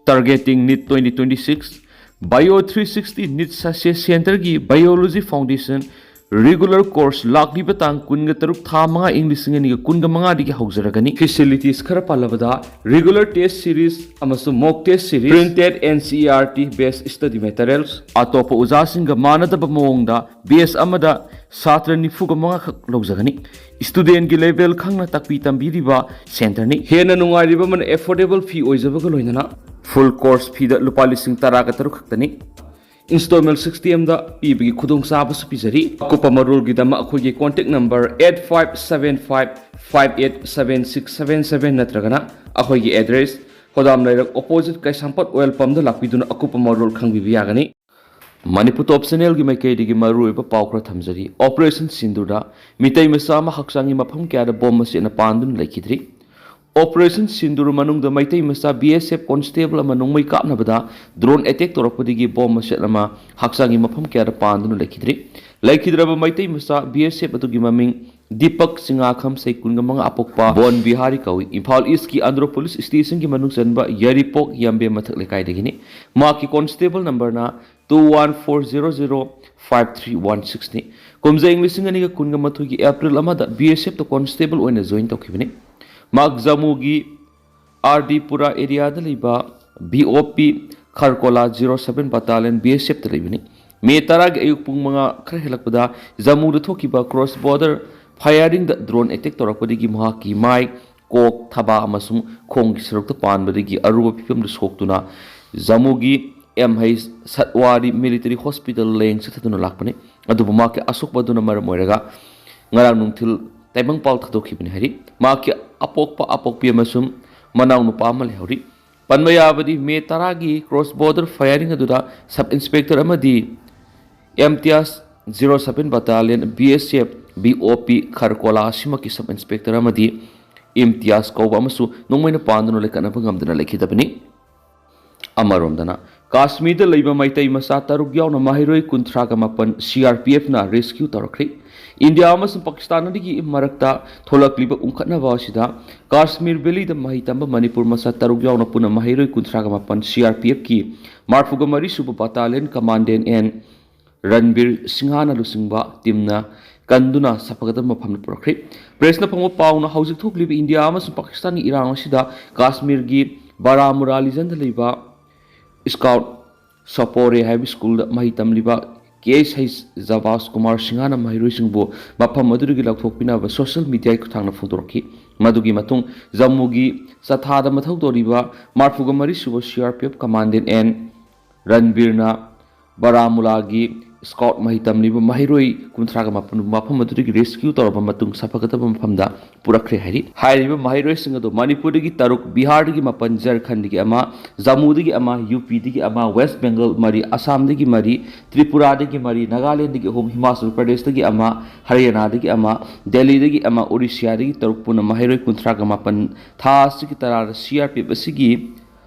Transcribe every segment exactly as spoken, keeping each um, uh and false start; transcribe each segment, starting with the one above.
Targeting NEET twenty twenty-six, Bio three sixty NEET Success Centerꯒꯤ Biology Foundation regular course ꯂꯥꯛꯂꯤꯕ ꯇꯥꯡ ꯀꯨꯟꯒ ꯇꯔꯨꯛ ꯊꯥ ꯃꯉꯥ ꯏꯪ ꯂꯤꯁꯤꯡ ꯑꯅꯤꯒ ꯀꯨꯟꯒ ꯃꯉꯥꯗꯒꯤ ꯍꯧꯖꯔꯒꯅꯤ꯫ Facilities ꯈꯔ ꯄꯜꯂꯕꯗ regular test series ꯑꯃꯁꯨꯡ mock test series, printed NCERT based study materials, ꯑꯇꯣꯞꯄ ꯑꯣꯖꯥꯁꯤꯡꯒ ꯃꯥꯟꯅꯗꯕ ꯃꯑꯣꯡꯗ batch ꯑꯃꯗ ꯁꯥꯇ꯭ꯔ ꯅꯤꯐꯨꯒ ꯃꯉꯥ ꯈꯛ ꯂꯧꯖꯒꯅꯤ꯫ Studentꯒꯤ level ꯈꯪꯅ ꯇꯥꯛꯄꯤ ꯇꯝꯕꯤꯔꯤꯕ centerꯅꯤ꯫ ꯍꯦꯟꯅ ꯅꯨꯡꯉꯥꯏꯔꯤꯕ ꯑꯃꯅ affordable fee ꯑꯣꯏꯖꯕꯒ ꯂꯣꯏꯅꯅ full course feeꯗ ꯂꯨꯄꯥ ꯂꯤꯁꯤꯡ ꯇꯔꯥꯒ ꯇꯔꯨꯛ ꯈꯛꯇꯅꯤ꯫ Installment sixty Mꯗ ꯄꯤꯕꯒꯤ ꯈꯨꯗꯣꯡꯆꯥꯕꯁꯨ ꯄꯤꯖꯔꯤ꯫ ꯑꯀꯨꯞꯄ ꯃꯔꯣꯜꯒꯤꯗꯃꯛ ꯑꯩꯈꯣꯏꯒꯤ contact number eight five seven five five eight seven six seven seven ꯅꯠꯇ꯭ꯔꯒꯅ ꯑꯩꯈꯣꯏꯒꯤ address, ꯍꯣꯗꯥꯝ ꯂꯩꯔꯛ opposite ꯀꯩꯁꯥꯝꯄꯥꯠ oil pumpꯗ ꯂꯥꯛꯄꯤꯗꯨꯅ ꯑꯀꯨꯞꯄ ꯃꯔꯣꯜ ꯈꯪꯕꯤꯕ ꯌꯥꯒꯅꯤ꯫ ꯃꯅꯤꯄꯨꯔ Top Channelꯒꯤ ꯃꯥꯏꯀꯩꯗꯒꯤ ꯃꯔꯨꯑꯣꯏꯕ ꯄꯥꯎ ꯈꯔ ꯊꯝꯖꯔꯤ꯫ Operation ꯁꯤꯟꯗꯨꯔꯗ ꯃꯤꯇꯩ ꯃꯆꯥ ꯑꯃ ꯍꯛꯆꯥꯡꯒꯤ ꯃꯐꯝ ꯀꯌꯥꯗ ꯕꯣꯝ ꯃꯆꯦꯠꯅ ꯄꯥꯟꯗꯨꯅ ꯂꯩꯈꯤꯗ꯭ꯔꯤ꯫ Operation ꯁꯤꯟꯗꯨꯔ ꯃꯅꯨꯡꯗ ꯃꯩꯇꯩ ꯃꯆꯥ BSF constable ꯑꯃ ꯅꯣꯡꯃꯩ ꯀꯥꯞꯅꯕꯗ drone attack ꯇꯧꯔꯛꯄꯗꯒꯤ ꯕꯣꯝ ꯃꯆꯦꯠ ꯑꯃ ꯍꯛꯆꯥꯡꯒꯤ ꯃꯐꯝ ꯀꯌꯥꯗ ꯄꯥꯟꯗꯨꯅ ꯂꯩꯈꯤꯗ꯭ꯔꯤ꯫ ꯂꯩꯈꯤꯗ꯭ꯔꯕ ꯃꯩꯇꯩ ꯃꯆꯥ BSF ꯑꯗꯨꯒꯤ ꯃꯃꯤꯡ ꯗꯤꯄꯛ ꯆꯤꯉꯥꯈꯝ, ꯆꯍꯤ ꯀꯨꯟꯒ ꯃꯉꯥ, ꯑꯄꯣꯛꯄ ꯕꯣꯟ ꯕꯤꯍꯥꯔꯤ ꯀꯧꯏ꯫ ꯏꯝꯐꯥꯜ Eastꯀꯤ ꯑꯟꯗ꯭ꯔꯣ Police Stationꯒꯤ ꯃꯅꯨꯡ ꯆꯟꯕ ꯌꯥꯏꯔꯤꯄꯣꯛ ꯌꯥꯝꯕꯦꯝ ꯃꯊꯛ ꯂꯩꯀꯥꯏꯗꯒꯤꯅꯤ꯫ ꯃꯍꯥꯛꯀꯤ constable numberꯅ two one four zero zero five three one sixꯅꯤ꯫ ꯀꯨꯝꯖꯥ ꯏꯪ ꯂꯤꯁꯤꯡ ꯑꯅꯤꯒ ꯀꯨꯟꯒ ꯃꯥꯊꯣꯏꯒꯤ April ꯑꯃꯗ BSFꯇ constable ꯑꯣꯏꯅ join ꯇꯧꯈꯤꯕꯅꯤ꯫ ꯃꯍꯥꯛ ꯖꯝꯃꯨꯒꯤ ꯑꯥꯔ ꯗꯤ ꯄꯨꯔꯥ areaꯗ ꯂꯩꯕ BOP ꯈꯔꯀꯣꯂꯥ zero seven Battalion BSFꯇ ꯂꯩꯕꯅꯤ꯫ ꯃꯦ ꯇꯔꯥꯒꯤ ꯑꯌꯨꯛ ꯄꯨꯡ ꯃꯉꯥ ꯈꯔ ꯍꯦꯜꯂꯛꯄꯗ ꯖꯝꯃꯨꯗ ꯊꯣꯛꯈꯤꯕ cross border firingꯗ drone attack ꯇꯧꯔꯛꯄꯗꯒꯤ ꯃꯍꯥꯛꯀꯤ ꯃꯥꯏ, ꯀꯣꯛ, ꯊꯕꯥꯛ ꯑꯃꯁꯨꯡ ꯈꯣꯡꯒꯤ ꯁꯔꯨꯛꯇ ꯄꯥꯟꯕꯗꯒꯤ ꯑꯔꯨꯕ ꯐꯤꯕꯝꯗ ꯁꯣꯛꯇꯨꯅ ꯖꯝꯃꯨꯒꯤ M H Satwari Military Hospital ꯂꯥꯌꯦꯡ ꯆꯠꯊꯗꯨꯅ ꯂꯥꯛꯄꯅꯤ꯫ ꯑꯗꯨꯕꯨ ꯃꯍꯥꯛꯀꯤ ꯑꯁꯣꯛꯄ ꯑꯗꯨꯅ ꯃꯔꯝ ꯑꯣꯏꯔꯒ ꯉꯔꯥꯡ ꯅꯨꯡꯊꯤꯜ ꯇꯥꯏꯕꯪꯄꯥꯜ ꯊꯥꯗꯣꯛꯈꯤꯕꯅꯤ ꯍꯥꯏꯔꯤ꯫ ꯃꯍꯥꯛꯀꯤ ꯑꯄꯣꯛꯄ ꯑꯄꯣꯛꯄꯤ ꯑꯃꯁꯨꯡ ꯃꯅꯥꯎ ꯅꯨꯄꯥ ꯑꯃ ꯂꯩꯍꯧꯔꯤ꯫ ꯄꯟꯕ ꯌꯥꯕꯗꯤ ꯃꯦ ꯇꯔꯥꯒꯤ cross border firing ꯑꯗꯨꯗ sub inspector ꯑꯃꯗꯤ ꯏꯝꯇꯤꯌꯥꯖ zero seven Battalion BSF BOP ꯈꯔꯀꯣꯂꯥ ꯑꯁꯤꯃꯛꯀꯤ sub inspector ꯑꯃꯗꯤ ꯏꯝꯇꯤꯌꯥꯖ ꯀꯧꯕ ꯑꯃꯁꯨ ꯅꯣꯡꯃꯩꯅ ꯄꯥꯟꯗꯨꯅ ꯂꯩꯈꯠꯅꯕ ꯉꯝꯗꯅ ꯂꯩꯈꯤꯗꯕꯅꯤ꯫ ꯑꯃꯔꯣꯝꯗꯅ, ꯀꯥꯁꯃꯤꯔꯗ ꯂꯩꯕ ꯃꯩꯇꯩ ꯃꯆꯥ ꯇꯔꯨꯛ ꯌꯥꯎꯅ ꯃꯍꯩꯔꯣꯏ ꯀꯨꯟꯊ꯭ꯔꯥꯒ ꯃꯥꯄꯟ CRPFꯅ rescue ꯇꯧꯔꯛꯈ꯭ꯔꯦ꯫ ꯏꯟꯗꯤꯌꯥ ꯑꯃꯁꯨꯡ ꯄꯥꯀꯤꯁꯇꯥꯟ ꯑꯅꯤꯒꯤ ꯃꯔꯛꯇ ꯊꯣꯛꯂꯛꯂꯤꯕ ꯎꯪꯈꯠꯅꯕ ꯑꯁꯤꯗ ꯀꯥꯁꯃꯤꯔ ꯚꯦꯂꯤꯗ ꯃꯍꯩ ꯇꯝꯕ ꯃꯅꯤꯄꯨꯔ ꯃꯆꯥ ꯇꯔꯨꯛ ꯌꯥꯎꯅ ꯄꯨꯟꯅ ꯃꯍꯩꯔꯣꯏ ꯀꯨꯟꯊ꯭ꯔꯥꯒ ꯃꯥꯄꯟ ꯁꯤ ꯑꯥꯔ ꯄꯤ ꯑꯦꯐꯀꯤ ꯃꯔꯤꯐꯨꯒ ꯃꯔꯤ ꯁꯨꯕ ꯕꯇꯥꯂꯤꯌꯟ ꯀꯃꯥꯟꯗꯦꯟ ꯑꯦꯟ ꯔꯟꯕꯤꯔ ꯁꯤꯡꯍꯥꯅ ꯂꯨꯆꯤꯡꯕ ꯇꯤꯝꯅ ꯀꯟꯗꯨꯅ ꯁꯥꯐꯒꯠꯇꯕ ꯃꯐꯝꯗ ꯄꯨꯔꯛꯈ꯭ꯔꯦ꯫ ꯄ꯭ꯔꯦꯁꯅ ꯐꯪꯕ ꯄꯥꯎꯅ ꯍꯧꯖꯤꯛ ꯊꯣꯛꯂꯤꯕ ꯏꯟꯗꯤꯌꯥ ꯑꯃꯁꯨꯡ ꯄꯥꯀꯤꯁꯇꯥꯟꯒꯤ ꯏꯔꯥꯡ ꯑꯁꯤꯗ ꯀꯥꯁꯃꯤꯔꯒꯤ ꯕꯥꯔꯥꯃꯨꯔꯥ ꯔꯤꯖꯟꯗ ꯂꯩꯕ ꯁ꯭ꯀꯥꯎꯠ ꯁꯣꯄꯣꯔꯦ ꯍꯥꯏꯕ ꯁ꯭ꯀꯨꯜꯗ ꯃꯍꯩ ꯇꯝꯂꯤꯕ ꯀꯦ ꯑꯦꯁ ꯍꯩꯆ ꯖꯕꯥꯁ ꯀꯨꯃꯥꯔ ꯁꯤꯡꯍꯥꯅ ꯃꯍꯩꯔꯣꯏꯁꯤꯡꯕꯨ ꯃꯐꯝ ꯑꯗꯨꯗꯒꯤ ꯂꯧꯊꯣꯛꯄꯤꯅꯕ ꯁꯣꯁꯤꯌꯦꯜ ꯃꯤꯗꯤꯌꯥꯒꯤ ꯈꯨꯠꯊꯥꯡꯗ ꯐꯣꯡꯗꯣꯔꯛꯈꯤ꯫ ꯃꯗꯨꯒꯤ ꯃꯇꯨꯡ ꯖꯝꯃꯨꯒꯤ ꯆꯊꯥꯗ ꯃꯊꯧ ꯇꯧꯔꯤꯕ ꯃꯔꯤꯐꯨꯒ ꯃꯔꯤ ꯁꯨꯕ C R P F commandant N ꯔꯟꯕꯤꯔꯅ ꯕꯥꯔꯥꯃꯨꯂꯥꯒꯤ ꯁ꯭ꯀꯥꯎꯠ ꯃꯍꯩ ꯇꯝꯂꯤꯕ ꯃꯍꯩꯔꯣꯏ ꯀꯨꯟꯊ꯭ꯔꯥꯒ ꯃꯥꯄꯟ ꯃꯐꯝ ꯑꯗꯨꯗꯒꯤ ꯔꯦꯁꯀ꯭ꯌꯨ ꯇꯧꯔꯕ ꯃꯇꯨꯡ ꯁꯥꯐꯒꯠꯇꯕ ꯃꯐꯝꯗ ꯄꯨꯔꯛꯈ꯭ꯔꯦ ꯍꯥꯏꯔꯤ꯫ ꯍꯥꯏꯔꯤꯕ ꯃꯍꯩꯔꯣꯏꯁꯤꯡ ꯑꯗꯨ ꯃꯅꯤꯄꯨꯔꯗꯒꯤ ꯇꯔꯨꯛ, ꯕꯤꯍꯥꯔꯗꯒꯤ ꯃꯥꯄꯟ, ꯖꯔꯈꯟꯗꯒꯤ ꯑꯃ, ꯖꯝꯃꯨꯗꯒꯤ ꯑꯃ, ꯌꯨ ꯄꯤꯗꯒꯤ ꯑꯃ, ꯋꯦꯁ ꯕꯦꯡꯒꯜ ꯃꯔꯤ, ꯑꯁꯥꯝꯗꯒꯤ ꯃꯔꯤ, ꯇ꯭ꯔꯤꯄꯨꯔꯥꯗꯒꯤ ꯃꯔꯤ, ꯅꯥꯒꯥꯂꯦꯟꯗꯒꯤ ꯑꯍꯨꯝ, ꯍꯤꯃꯥꯆꯜ ꯄ꯭ꯔꯗꯦꯁꯇꯒꯤ ꯑꯃ, ꯍꯔꯤꯌꯥꯅꯥꯗꯒꯤ ꯑꯃ, ꯗꯦꯜꯂꯤꯗꯒꯤ ꯑꯃ, ꯑꯣꯔꯤꯁꯤꯌꯥꯗꯒꯤ ꯇꯔꯨꯛ ꯄꯨꯟꯅ ꯃꯍꯩꯔꯣꯏ ꯀꯨꯟꯊ꯭ꯔꯥꯒ ꯃꯥꯄꯟ ꯊꯥ ꯑꯁꯤꯒꯤ ꯇꯔꯥꯗ ꯁꯤ ꯑꯥꯔ ꯄꯤ ꯑꯦꯐ ꯑꯁꯤꯒꯤ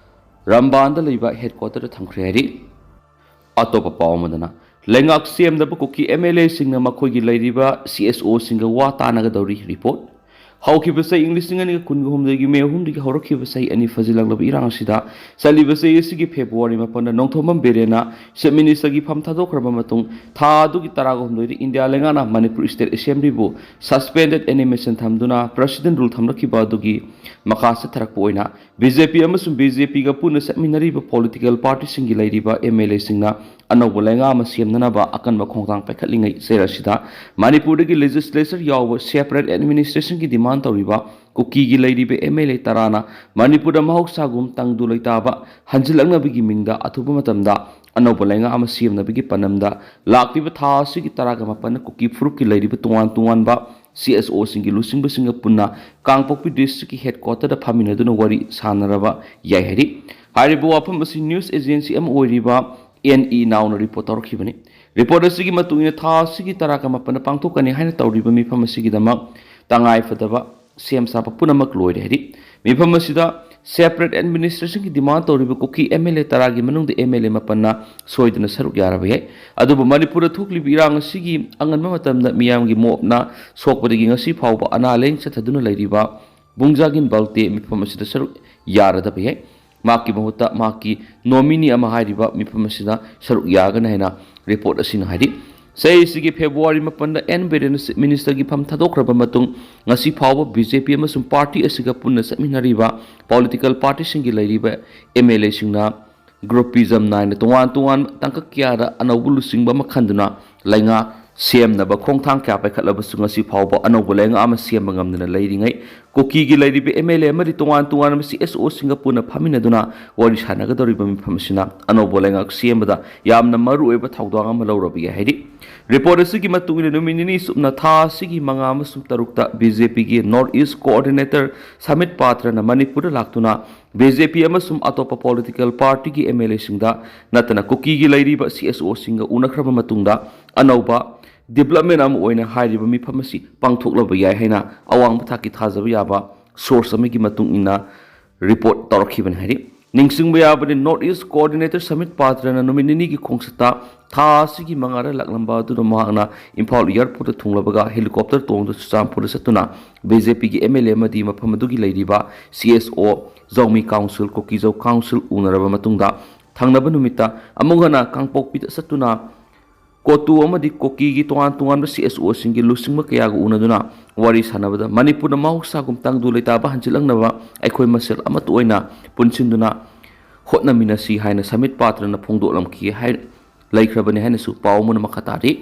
ꯔꯝꯕꯥꯟꯗ ꯂꯩꯕ ꯍꯦꯗꯀ꯭ꯋꯥꯇꯔꯗ ꯊꯝꯈ꯭ꯔꯦ ꯍꯥꯏꯔꯤ꯫ ꯑꯇꯣꯞꯄ ꯄꯥꯎ ꯑꯃꯗꯅ, ꯂꯩꯉꯥꯛ ꯁꯦꯝꯅꯕ ꯀꯨꯀꯤ ꯑꯦꯝ ꯑꯦꯜ ꯑꯦꯁꯤꯡꯅ ꯃꯈꯣꯏꯒꯤ ꯂꯩꯔꯤꯕ ꯁꯤ ꯑꯦꯁ ꯑꯣꯁꯤꯡꯒ ꯋꯥ ꯇꯥꯅꯒꯗꯧꯔꯤ꯫ ꯔꯤꯄꯣꯔꯠ꯫ ꯍꯧꯈꯤꯕ ꯆꯍꯤ ꯂꯤꯁꯤꯡ ꯑꯅꯤꯒ ꯀꯨꯟꯒ ꯍꯨꯝꯗꯣꯏꯒꯤ ꯃꯦ ꯑꯍꯨꯝꯗꯒꯤ ꯍꯧꯔꯛꯈꯤꯕ ꯆꯍꯤ ꯑꯅꯤ ꯐꯥꯖꯤꯜꯂꯛꯂꯕ ꯏꯔꯥꯡ ꯑꯁꯤꯗ ꯆꯠꯂꯤꯕ ꯆꯍꯤ ꯑꯁꯤꯒꯤ ꯐꯦꯕ꯭ꯔꯨꯋꯥꯔꯤ ꯃꯥꯄꯟꯗ ꯅꯣꯡꯊꯣꯝꯕꯝ ꯕꯤꯔꯦꯟꯅ ꯆꯤꯐ ꯃꯤꯅꯤꯁꯇꯔꯒꯤ ꯐꯝ ꯊꯥꯗꯣꯛꯈ꯭ꯔꯕ ꯃꯇꯨꯡ ꯊꯥ ꯑꯗꯨꯒꯤ ꯇꯔꯥꯒ ꯍꯨꯝꯗꯣꯏꯗ ꯏꯟꯗꯤꯌꯥ ꯂꯩꯉꯥꯛꯅ ꯃꯅꯤꯄꯨꯔ ꯁ꯭ꯇꯦꯠ ꯑꯦꯁꯦꯝꯕ꯭ꯂꯤꯕꯨ ꯁꯁꯄꯦꯟꯗꯦꯗ ꯑꯦꯅꯤꯃꯦꯁꯟ ꯊꯝꯗꯨꯅ ꯄ꯭ꯔꯦꯁꯤꯗꯦꯟ ꯔꯨꯜ ꯊꯝꯂꯛꯈꯤꯕ ꯑꯗꯨꯒꯤ ꯃꯈꯥ ꯆꯠꯊꯔꯛꯄ ꯑꯣꯏꯅ ꯕꯤ ꯖꯦ ꯄꯤ ꯑꯃꯁꯨꯡ ꯕꯤ ꯖꯦ ꯄꯤꯒ ꯄꯨꯟꯅ ꯆꯠꯃꯤꯟꯅꯔꯤꯕ ꯄꯣꯂꯤꯇꯤꯀꯦꯜ ꯄꯥꯔꯇꯤꯁꯤꯡꯒꯤ ꯂꯩꯔꯤꯕ ꯑꯦꯝ ꯑꯦꯜ ꯑꯦꯁꯤꯡꯅ ꯑꯅꯧꯕ ꯂꯩꯉꯥꯛ ꯑꯃ ꯁꯦꯝꯅꯅꯕ ꯑꯀꯟꯕ ꯈꯣꯡꯊꯥꯡ ꯄꯥꯏꯈꯠꯂꯤꯉꯩ ꯆꯩꯔꯛ ꯑꯁꯤꯗ ꯃꯅꯤꯄꯨꯔꯗꯒꯤ ꯂꯦꯖꯤꯁꯂꯦꯆꯔ ꯌꯥꯎꯕ ꯁꯦꯄꯔꯦꯠ ꯑꯦꯗꯃꯤꯅꯤꯁꯇ꯭ꯔꯦꯁꯟꯒꯤ ꯗꯤꯃꯥꯟ ꯇꯧꯔꯤꯕ ꯀꯨꯀꯤꯒꯤ ꯂꯩꯔꯤꯕ ꯑꯦꯝ ꯑꯦꯜ ꯑꯦ ꯇꯔꯥꯅ ꯃꯅꯤꯄꯨꯔꯗ ꯃꯍꯧꯁꯥꯒꯨꯝ ꯇꯪꯗꯨ ꯂꯩꯇꯥꯕ ꯍꯟꯖꯤꯜꯂꯛꯅꯕꯒꯤ ꯃꯤꯡꯗ ꯑꯊꯨꯕ ꯃꯇꯝꯗ ꯑꯅꯧꯕ ꯂꯩꯉꯥꯛ ꯑꯃ ꯁꯦꯝꯅꯕꯒꯤ ꯄꯥꯟꯗꯝꯗ ꯂꯥꯛꯂꯤꯕ ꯊꯥ ꯑꯁꯤꯒꯤ ꯇꯔꯥꯒ ꯃꯥꯄꯟꯗ ꯀꯨꯀꯤ ꯐꯨꯔꯨꯞꯀꯤ ꯂꯩꯔꯤꯕ ꯇꯣꯉꯥꯟ ꯇꯣꯉꯥꯟꯕ ꯁꯤ ꯑꯦꯁ ꯑꯣꯁꯤꯡꯒꯤ ꯂꯨꯆꯤꯡꯕꯁꯤꯡꯒ ꯄꯨꯟꯅ ꯀꯥꯡꯄꯣꯛꯄꯤ ꯗꯤꯁꯇ꯭ꯔꯤꯛꯀꯤ ꯍꯦꯗꯀ꯭ꯋꯥꯇꯔꯗ ꯐꯝꯃꯤꯟꯅꯗꯨꯅ ꯋꯥꯔꯤ ꯁꯥꯟꯅꯔꯕ ꯌꯥꯏ ꯍꯥꯏꯔꯤ꯫ ꯍꯥꯏꯔꯤꯕ ꯋꯥꯐꯝ ꯑꯁꯤ ꯅ꯭ꯌꯨꯁ ꯑꯦꯖꯦꯟꯁꯤ ꯑꯃ ꯑꯣꯏꯔꯤꯕ ꯑꯦꯟ ꯏ ꯅꯥꯎꯅ ꯔꯤꯄꯣꯔꯠ ꯇꯧꯔꯛꯈꯤꯕꯅꯤ꯫ ꯔꯤꯄꯣꯔꯠ ꯑꯁꯤꯒꯤ ꯃꯇꯨꯡ ꯏꯟꯅ ꯊꯥ ꯑꯁꯤꯒꯤ ꯇꯔꯥꯒ ꯃꯥꯄꯟꯗ ꯄꯥꯡꯊꯣꯛꯀꯅꯤ ꯍꯥꯏꯅ ꯇꯧꯔꯤꯕ ꯃꯤꯐꯝ ꯑꯁꯤꯒꯤꯗꯃꯛ ꯇꯉꯥꯏ ꯐꯗꯕ ꯁꯦꯝ ꯁꯥꯕ ꯄꯨꯝꯅꯃꯛ ꯂꯣꯏꯔꯦ ꯍꯥꯏꯔꯤ꯫ ꯃꯤꯐꯝ ꯑꯁꯤꯗ ꯁꯦꯄꯔꯦꯠ ꯑꯦꯗꯃꯤꯅꯤꯁꯇ꯭ꯔꯦꯁꯟꯒꯤ ꯗꯤꯃꯥꯟ ꯇꯧꯔꯤꯕ ꯀꯨꯀꯤ ꯑꯦꯝ ꯑꯦꯜ ꯑꯦ ꯇꯔꯥꯒꯤ ꯃꯅꯨꯡꯗ ꯑꯦꯝ ꯑꯦꯜ ꯑꯦ ꯃꯥꯄꯟꯅ ꯁꯣꯏꯗꯅ ꯁꯔꯨꯛ ꯌꯥꯔꯕ ꯌꯥꯏ꯫ ꯑꯗꯨꯕꯨ ꯃꯅꯤꯄꯨꯔꯗ ꯊꯣꯛꯂꯤꯕ ꯏꯔꯥꯡ ꯑꯁꯤꯒꯤ ꯑꯉꯟꯕ ꯃꯇꯝꯗ ꯃꯤꯌꯥꯝꯒꯤ ꯃꯣꯞꯅ ꯁꯣꯛꯄꯗꯒꯤ ꯉꯁꯤ ꯐꯥꯎꯕ ꯑꯅꯥ ꯂꯥꯌꯦꯡ ꯆꯠꯊꯗꯨꯅ ꯂꯩꯔꯤꯕ ꯕꯨꯡꯖꯥꯒꯤꯟ ꯕꯜꯇꯦ ꯃꯤꯐꯝ ꯑꯁꯤꯗ ꯁꯔꯨꯛ ꯌꯥꯔꯗꯕ ꯌꯥꯏ꯫ ꯃꯍꯥꯛꯀꯤ ꯃꯍꯨꯠꯇ ꯃꯍꯥꯛꯀꯤ ꯅꯣꯃꯤꯅꯤ ꯑꯃ ꯍꯥꯏꯔꯤꯕ ꯃꯤꯐꯝ ꯑꯁꯤꯗ ꯁꯔꯨꯛ ꯌꯥꯒꯅꯤ ꯍꯥꯏꯅ ꯔꯤꯄꯣꯔꯠ ꯑꯁꯤꯅ ꯍꯥꯏꯔꯤ꯫ ꯆꯍꯤꯁꯤꯒꯤ ꯐꯦꯕ꯭ꯔꯨꯋꯥꯔꯤ ꯃꯥꯄꯟꯗ ꯑꯦꯟ ꯕꯤꯔꯦꯟꯅ ꯆꯤꯐ ꯃꯤꯅꯤꯁꯇꯔꯒꯤ ꯐꯝ ꯊꯥꯗꯣꯛꯈ꯭ꯔꯕ ꯃꯇꯨꯡ ꯉꯁꯤ ꯐꯥꯎꯕ ꯕꯤ ꯖꯦ ꯄꯤ ꯑꯃꯁꯨꯡ ꯄꯥꯔꯇꯤ ꯑꯁꯤꯒ ꯄꯨꯟꯅ ꯆꯠꯃꯤꯟꯅꯔꯤꯕ ꯄꯣꯂꯤꯇꯤꯀꯦꯜ ꯄꯥꯔꯇꯤꯁꯤꯡꯒꯤ ꯂꯩꯔꯤꯕ ꯑꯦꯝ ꯑꯦꯜ ꯑꯦꯁꯤꯡꯅ ꯒ꯭ꯔꯨꯄꯤꯖꯝ ꯅꯥꯏꯅ ꯇꯣꯉꯥꯟ ꯇꯣꯉꯥꯟꯕ ꯇꯥꯡꯀꯛ ꯀꯌꯥꯗ ꯑꯅꯧꯕ ꯂꯨꯆꯤꯡꯕ ꯑꯃ ꯈꯟꯗꯨꯅ ꯂꯩꯉꯥꯛ ꯁꯦꯝꯅꯕ ꯈꯣꯡꯊꯥꯡ ꯀꯌꯥ ꯄꯥꯏꯈꯠꯂꯕꯁꯨ ꯉꯁꯤ ꯐꯥꯎꯕ ꯑꯅꯧꯕ ꯂꯩꯉꯥꯛ ꯑꯃ ꯁꯦꯝꯕ ꯉꯝꯗꯅ ꯂꯩꯔꯤꯉꯩ, ꯀꯨꯀꯤꯒꯤ ꯂꯩꯔꯤꯕ ꯑꯦꯝ ꯑꯦꯜ ꯑꯦ ꯑꯃꯗꯤ ꯇꯣꯉꯥꯟ ꯇꯣꯉꯥꯟꯕ ꯁꯤ ꯑꯦꯁ ꯑꯣꯁꯤꯡꯒ ꯄꯨꯟꯅ ꯐꯝꯃꯤꯟꯅꯗꯨꯅ ꯋꯥꯔꯤ ꯁꯥꯟꯅꯒꯗꯧꯔꯤꯕ ꯃꯤꯐꯝ ꯑꯁꯤꯅ ꯑꯅꯧꯕ ꯂꯩꯉꯥꯛ ꯁꯦꯝꯕꯗ ꯌꯥꯝꯅ ꯃꯔꯨꯑꯣꯏꯕ ꯊꯧꯗꯥꯡ ꯑꯃ ꯂꯧꯔꯕ ꯌꯥꯏ ꯍꯥꯏꯔꯤ꯫ ꯔꯤꯄꯣꯔꯠ ꯑꯁꯤꯒꯤ ꯃꯇꯨꯡ ꯏꯟꯅ ꯅꯨꯃꯤꯠ ꯅꯤꯅꯤ ꯆꯨꯞꯅ ꯊꯥ ꯑꯁꯤꯒꯤ ꯃꯉꯥ ꯑꯃꯁꯨꯡ ꯇꯔꯨꯛꯇ ꯕꯤ ꯖꯦ ꯄꯤꯒꯤ ꯅꯣꯔꯠ ꯏꯁ ꯀꯣꯑꯣꯔꯗꯤꯅꯦꯇꯔ ꯁꯃꯤꯠ ꯄꯥꯇ꯭ꯔꯅ ꯃꯅꯤꯄꯨꯔꯗ ꯂꯥꯛꯇꯨꯅ ꯕꯤ ꯖꯦ ꯄꯤ ꯑꯃꯁꯨꯡ ꯑꯇꯣꯞꯄ ꯄꯣꯂꯤꯇꯤꯀꯦꯜ ꯄꯥꯔꯇꯤꯒꯤ ꯑꯦꯝ ꯑꯦꯜ ꯑꯦꯁꯤꯡꯗ ꯅꯠꯇꯅ ꯀꯨꯀꯤꯒꯤ ꯂꯩꯔꯤꯕ ꯁꯤ ꯑꯦꯁ ꯑꯣꯁꯤꯡꯒ ꯎꯅꯈ꯭ꯔꯕ ꯃꯇꯨꯡꯗ ꯑꯅꯧꯕ ꯗꯤꯕ꯭ꯂꯞꯃꯦꯟ ꯑꯃ ꯑꯣꯏꯅ ꯍꯥꯏꯔꯤꯕ ꯃꯤꯐꯝ ꯑꯁꯤ ꯄꯥꯡꯊꯣꯛꯂꯕ ꯌꯥꯏ ꯍꯥꯏꯅ ꯑꯋꯥꯡꯕ ꯊꯥꯛꯀꯤ ꯊꯥꯖꯕ ꯌꯥꯕ ꯁꯣꯔꯁ ꯑꯃꯒꯤ ꯃꯇꯨꯡ ꯏꯟꯅ ꯔꯤꯄꯣꯔꯠ ꯇꯧꯔꯛꯈꯤꯕꯅꯤ ꯍꯥꯏꯔꯤ꯫ ꯅꯤꯡꯁꯤꯡꯕ ꯌꯥꯕꯗꯤ, ꯅꯣꯔꯠ ꯏꯁ ꯀꯣꯑꯣꯔꯗꯤꯅꯦꯇꯔ ꯁꯃꯤꯠ ꯄꯥꯇ꯭ꯔꯅ ꯅꯨꯃꯤꯠ ꯅꯤꯅꯤꯒꯤ ꯈꯣꯡꯆꯠꯇ ꯊꯥ ꯑꯁꯤꯒꯤ ꯃꯉꯥꯗ ꯂꯥꯛꯂꯝꯕ ꯑꯗꯨꯅ ꯃꯍꯥꯛꯅ ꯏꯝꯐꯥꯜ ꯑꯦꯌꯥꯔꯄꯣꯔꯠꯇ ꯊꯨꯡꯂꯕꯒ ꯍꯦꯂꯤꯀꯣꯞꯇꯔ ꯇꯣꯡꯗꯨꯅ ꯆꯨꯔꯆꯥꯟꯄꯨꯔꯗ ꯆꯠꯇꯨꯅ ꯕꯤ ꯖꯦ ꯄꯤꯒꯤ ꯑꯦꯝ ꯑꯦꯜ ꯑꯦ ꯑꯃꯗꯤ ꯃꯐꯝ ꯑꯗꯨꯒꯤ ꯂꯩꯔꯤꯕ ꯁꯤ ꯑꯦꯁ ꯑꯣ, ꯖꯧꯃꯤ ꯀꯥꯎꯟꯁꯤꯜ, ꯀꯨꯀꯤꯖꯧ ꯀꯥꯎꯟꯁꯤꯜ ꯎꯅꯔꯕ ꯃꯇꯨꯡꯗ ꯊꯪꯅꯕ ꯅꯨꯃꯤꯠꯇ ꯑꯃꯨꯛ ꯍꯟꯅ ꯀꯥꯡꯄꯣꯛꯄꯤꯗ ꯆꯠꯇꯨꯅ ꯀꯣꯇꯨ ꯑꯃꯗꯤ ꯀꯨꯀꯤꯒꯤ ꯇꯣꯉꯥꯟ ꯇꯣꯉꯥꯟꯕ ꯁꯤ ꯑꯦꯁ ꯑꯣꯁꯤꯡꯒꯤ ꯂꯨꯆꯤꯡꯕ ꯀꯌꯥꯒ ꯎꯅꯗꯨꯅ ꯋꯥꯔꯤ ꯁꯥꯟꯅꯕꯗ ꯃꯅꯤꯄꯨꯔꯗ ꯃꯍꯧꯁꯥꯒꯨꯝ ꯇꯪꯗꯨ ꯂꯩꯇꯥꯕ ꯍꯟꯖꯤꯜꯂꯛꯅꯕ ꯑꯩꯈꯣꯏ ꯃꯁꯦꯜ ꯑꯃꯠꯇ ꯑꯣꯏꯅ ꯄꯨꯟꯁꯤꯟꯗꯨꯅ ꯍꯣꯠꯅꯃꯤꯟꯅꯁꯤ ꯍꯥꯏꯅ ꯁꯃꯤꯠ ꯄꯥꯇ꯭ꯔꯅ ꯐꯣꯡꯗꯣꯛꯂꯝꯈꯤ ꯍꯥꯏ ꯂꯩꯈ꯭ꯔꯕꯅꯤ ꯍꯥꯏꯅꯁꯨ ꯄꯥꯎ ꯑꯃꯅ ꯃꯈꯥ ꯇꯥꯔꯤ꯫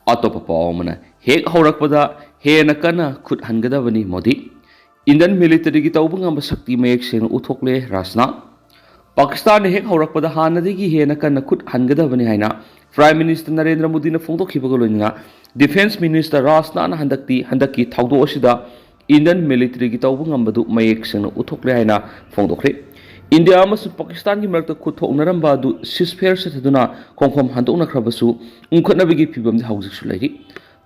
ꯑꯇꯣꯞꯄ ꯄꯥꯎ ꯑꯃꯅ, ꯍꯦꯛ ꯍꯧꯔꯛꯄꯗ ꯍꯦꯟꯅ ꯀꯟꯅ ꯈꯨꯠ ꯍꯟꯒꯗꯕꯅꯤ ꯃꯣꯗꯤ꯫ ꯏꯟꯗꯤꯌꯟ ꯃꯤꯂꯤꯇꯔꯤꯒꯤ ꯇꯧꯕ ꯉꯝꯕ ꯁꯛꯇꯤ ꯃꯌꯦꯛ ꯁꯦꯡꯅ ꯎꯠꯊꯣꯛꯂꯦ ꯔꯥꯖꯅꯥꯊ꯫ ꯄꯥꯀꯤꯁꯇꯥꯟꯅ ꯍꯦꯛ ꯍꯧꯔꯛꯄꯗ ꯍꯥꯟꯅꯗꯒꯤ ꯍꯦꯟꯅ ꯀꯟꯅ ꯈꯨꯠ ꯍꯟꯒꯗꯕꯅꯤ ꯍꯥꯏꯅ ꯄ꯭ꯔꯥꯏꯝ ꯃꯤꯅꯤꯁꯇꯔ ꯅꯔꯦꯟꯗ꯭ꯔ ꯃꯣꯗꯤꯅ ꯐꯣꯡꯗꯣꯛꯈꯤꯕꯒ ꯂꯣꯏꯅꯅ ꯗꯤꯐꯦꯟꯁ ꯃꯤꯅꯤꯁꯇꯔ ꯔꯥꯖꯅꯥꯊꯅ ꯍꯟꯗꯛꯇꯤ, ꯍꯟꯗꯛꯀꯤ ꯊꯧꯗꯣꯛ ꯑꯁꯤꯗ ꯏꯟꯗꯤꯌꯟ ꯃꯤꯂꯤꯇꯔꯤꯒꯤ ꯇꯧꯕ ꯉꯝꯕꯗꯨ ꯃꯌꯦꯛ ꯁꯦꯡꯅ ꯎꯠꯊꯣꯛꯂꯦ ꯍꯥꯏꯅ ꯐꯣꯡꯗꯣꯛꯈ꯭ꯔꯦ꯫ ꯏꯟꯗꯤꯌꯥ ꯑꯃꯁꯨꯡ ꯄꯥꯀꯤꯁꯇꯥꯟꯒꯤ ꯃꯔꯛꯇ ꯈꯨꯠ ꯊꯣꯛꯅꯔꯝꯕ ꯑꯗꯨ ꯁꯤꯁꯐꯦꯌꯔ ꯆꯠꯊꯗꯨꯅ ꯈꯣꯡꯐꯝ ꯍꯟꯗꯣꯛꯅꯈ꯭ꯔꯕꯁꯨ ꯎꯪꯈꯠꯅꯕꯒꯤ ꯐꯤꯕꯝꯗꯤ ꯍꯧꯖꯤꯛꯁꯨ ꯂꯩꯔꯤ꯫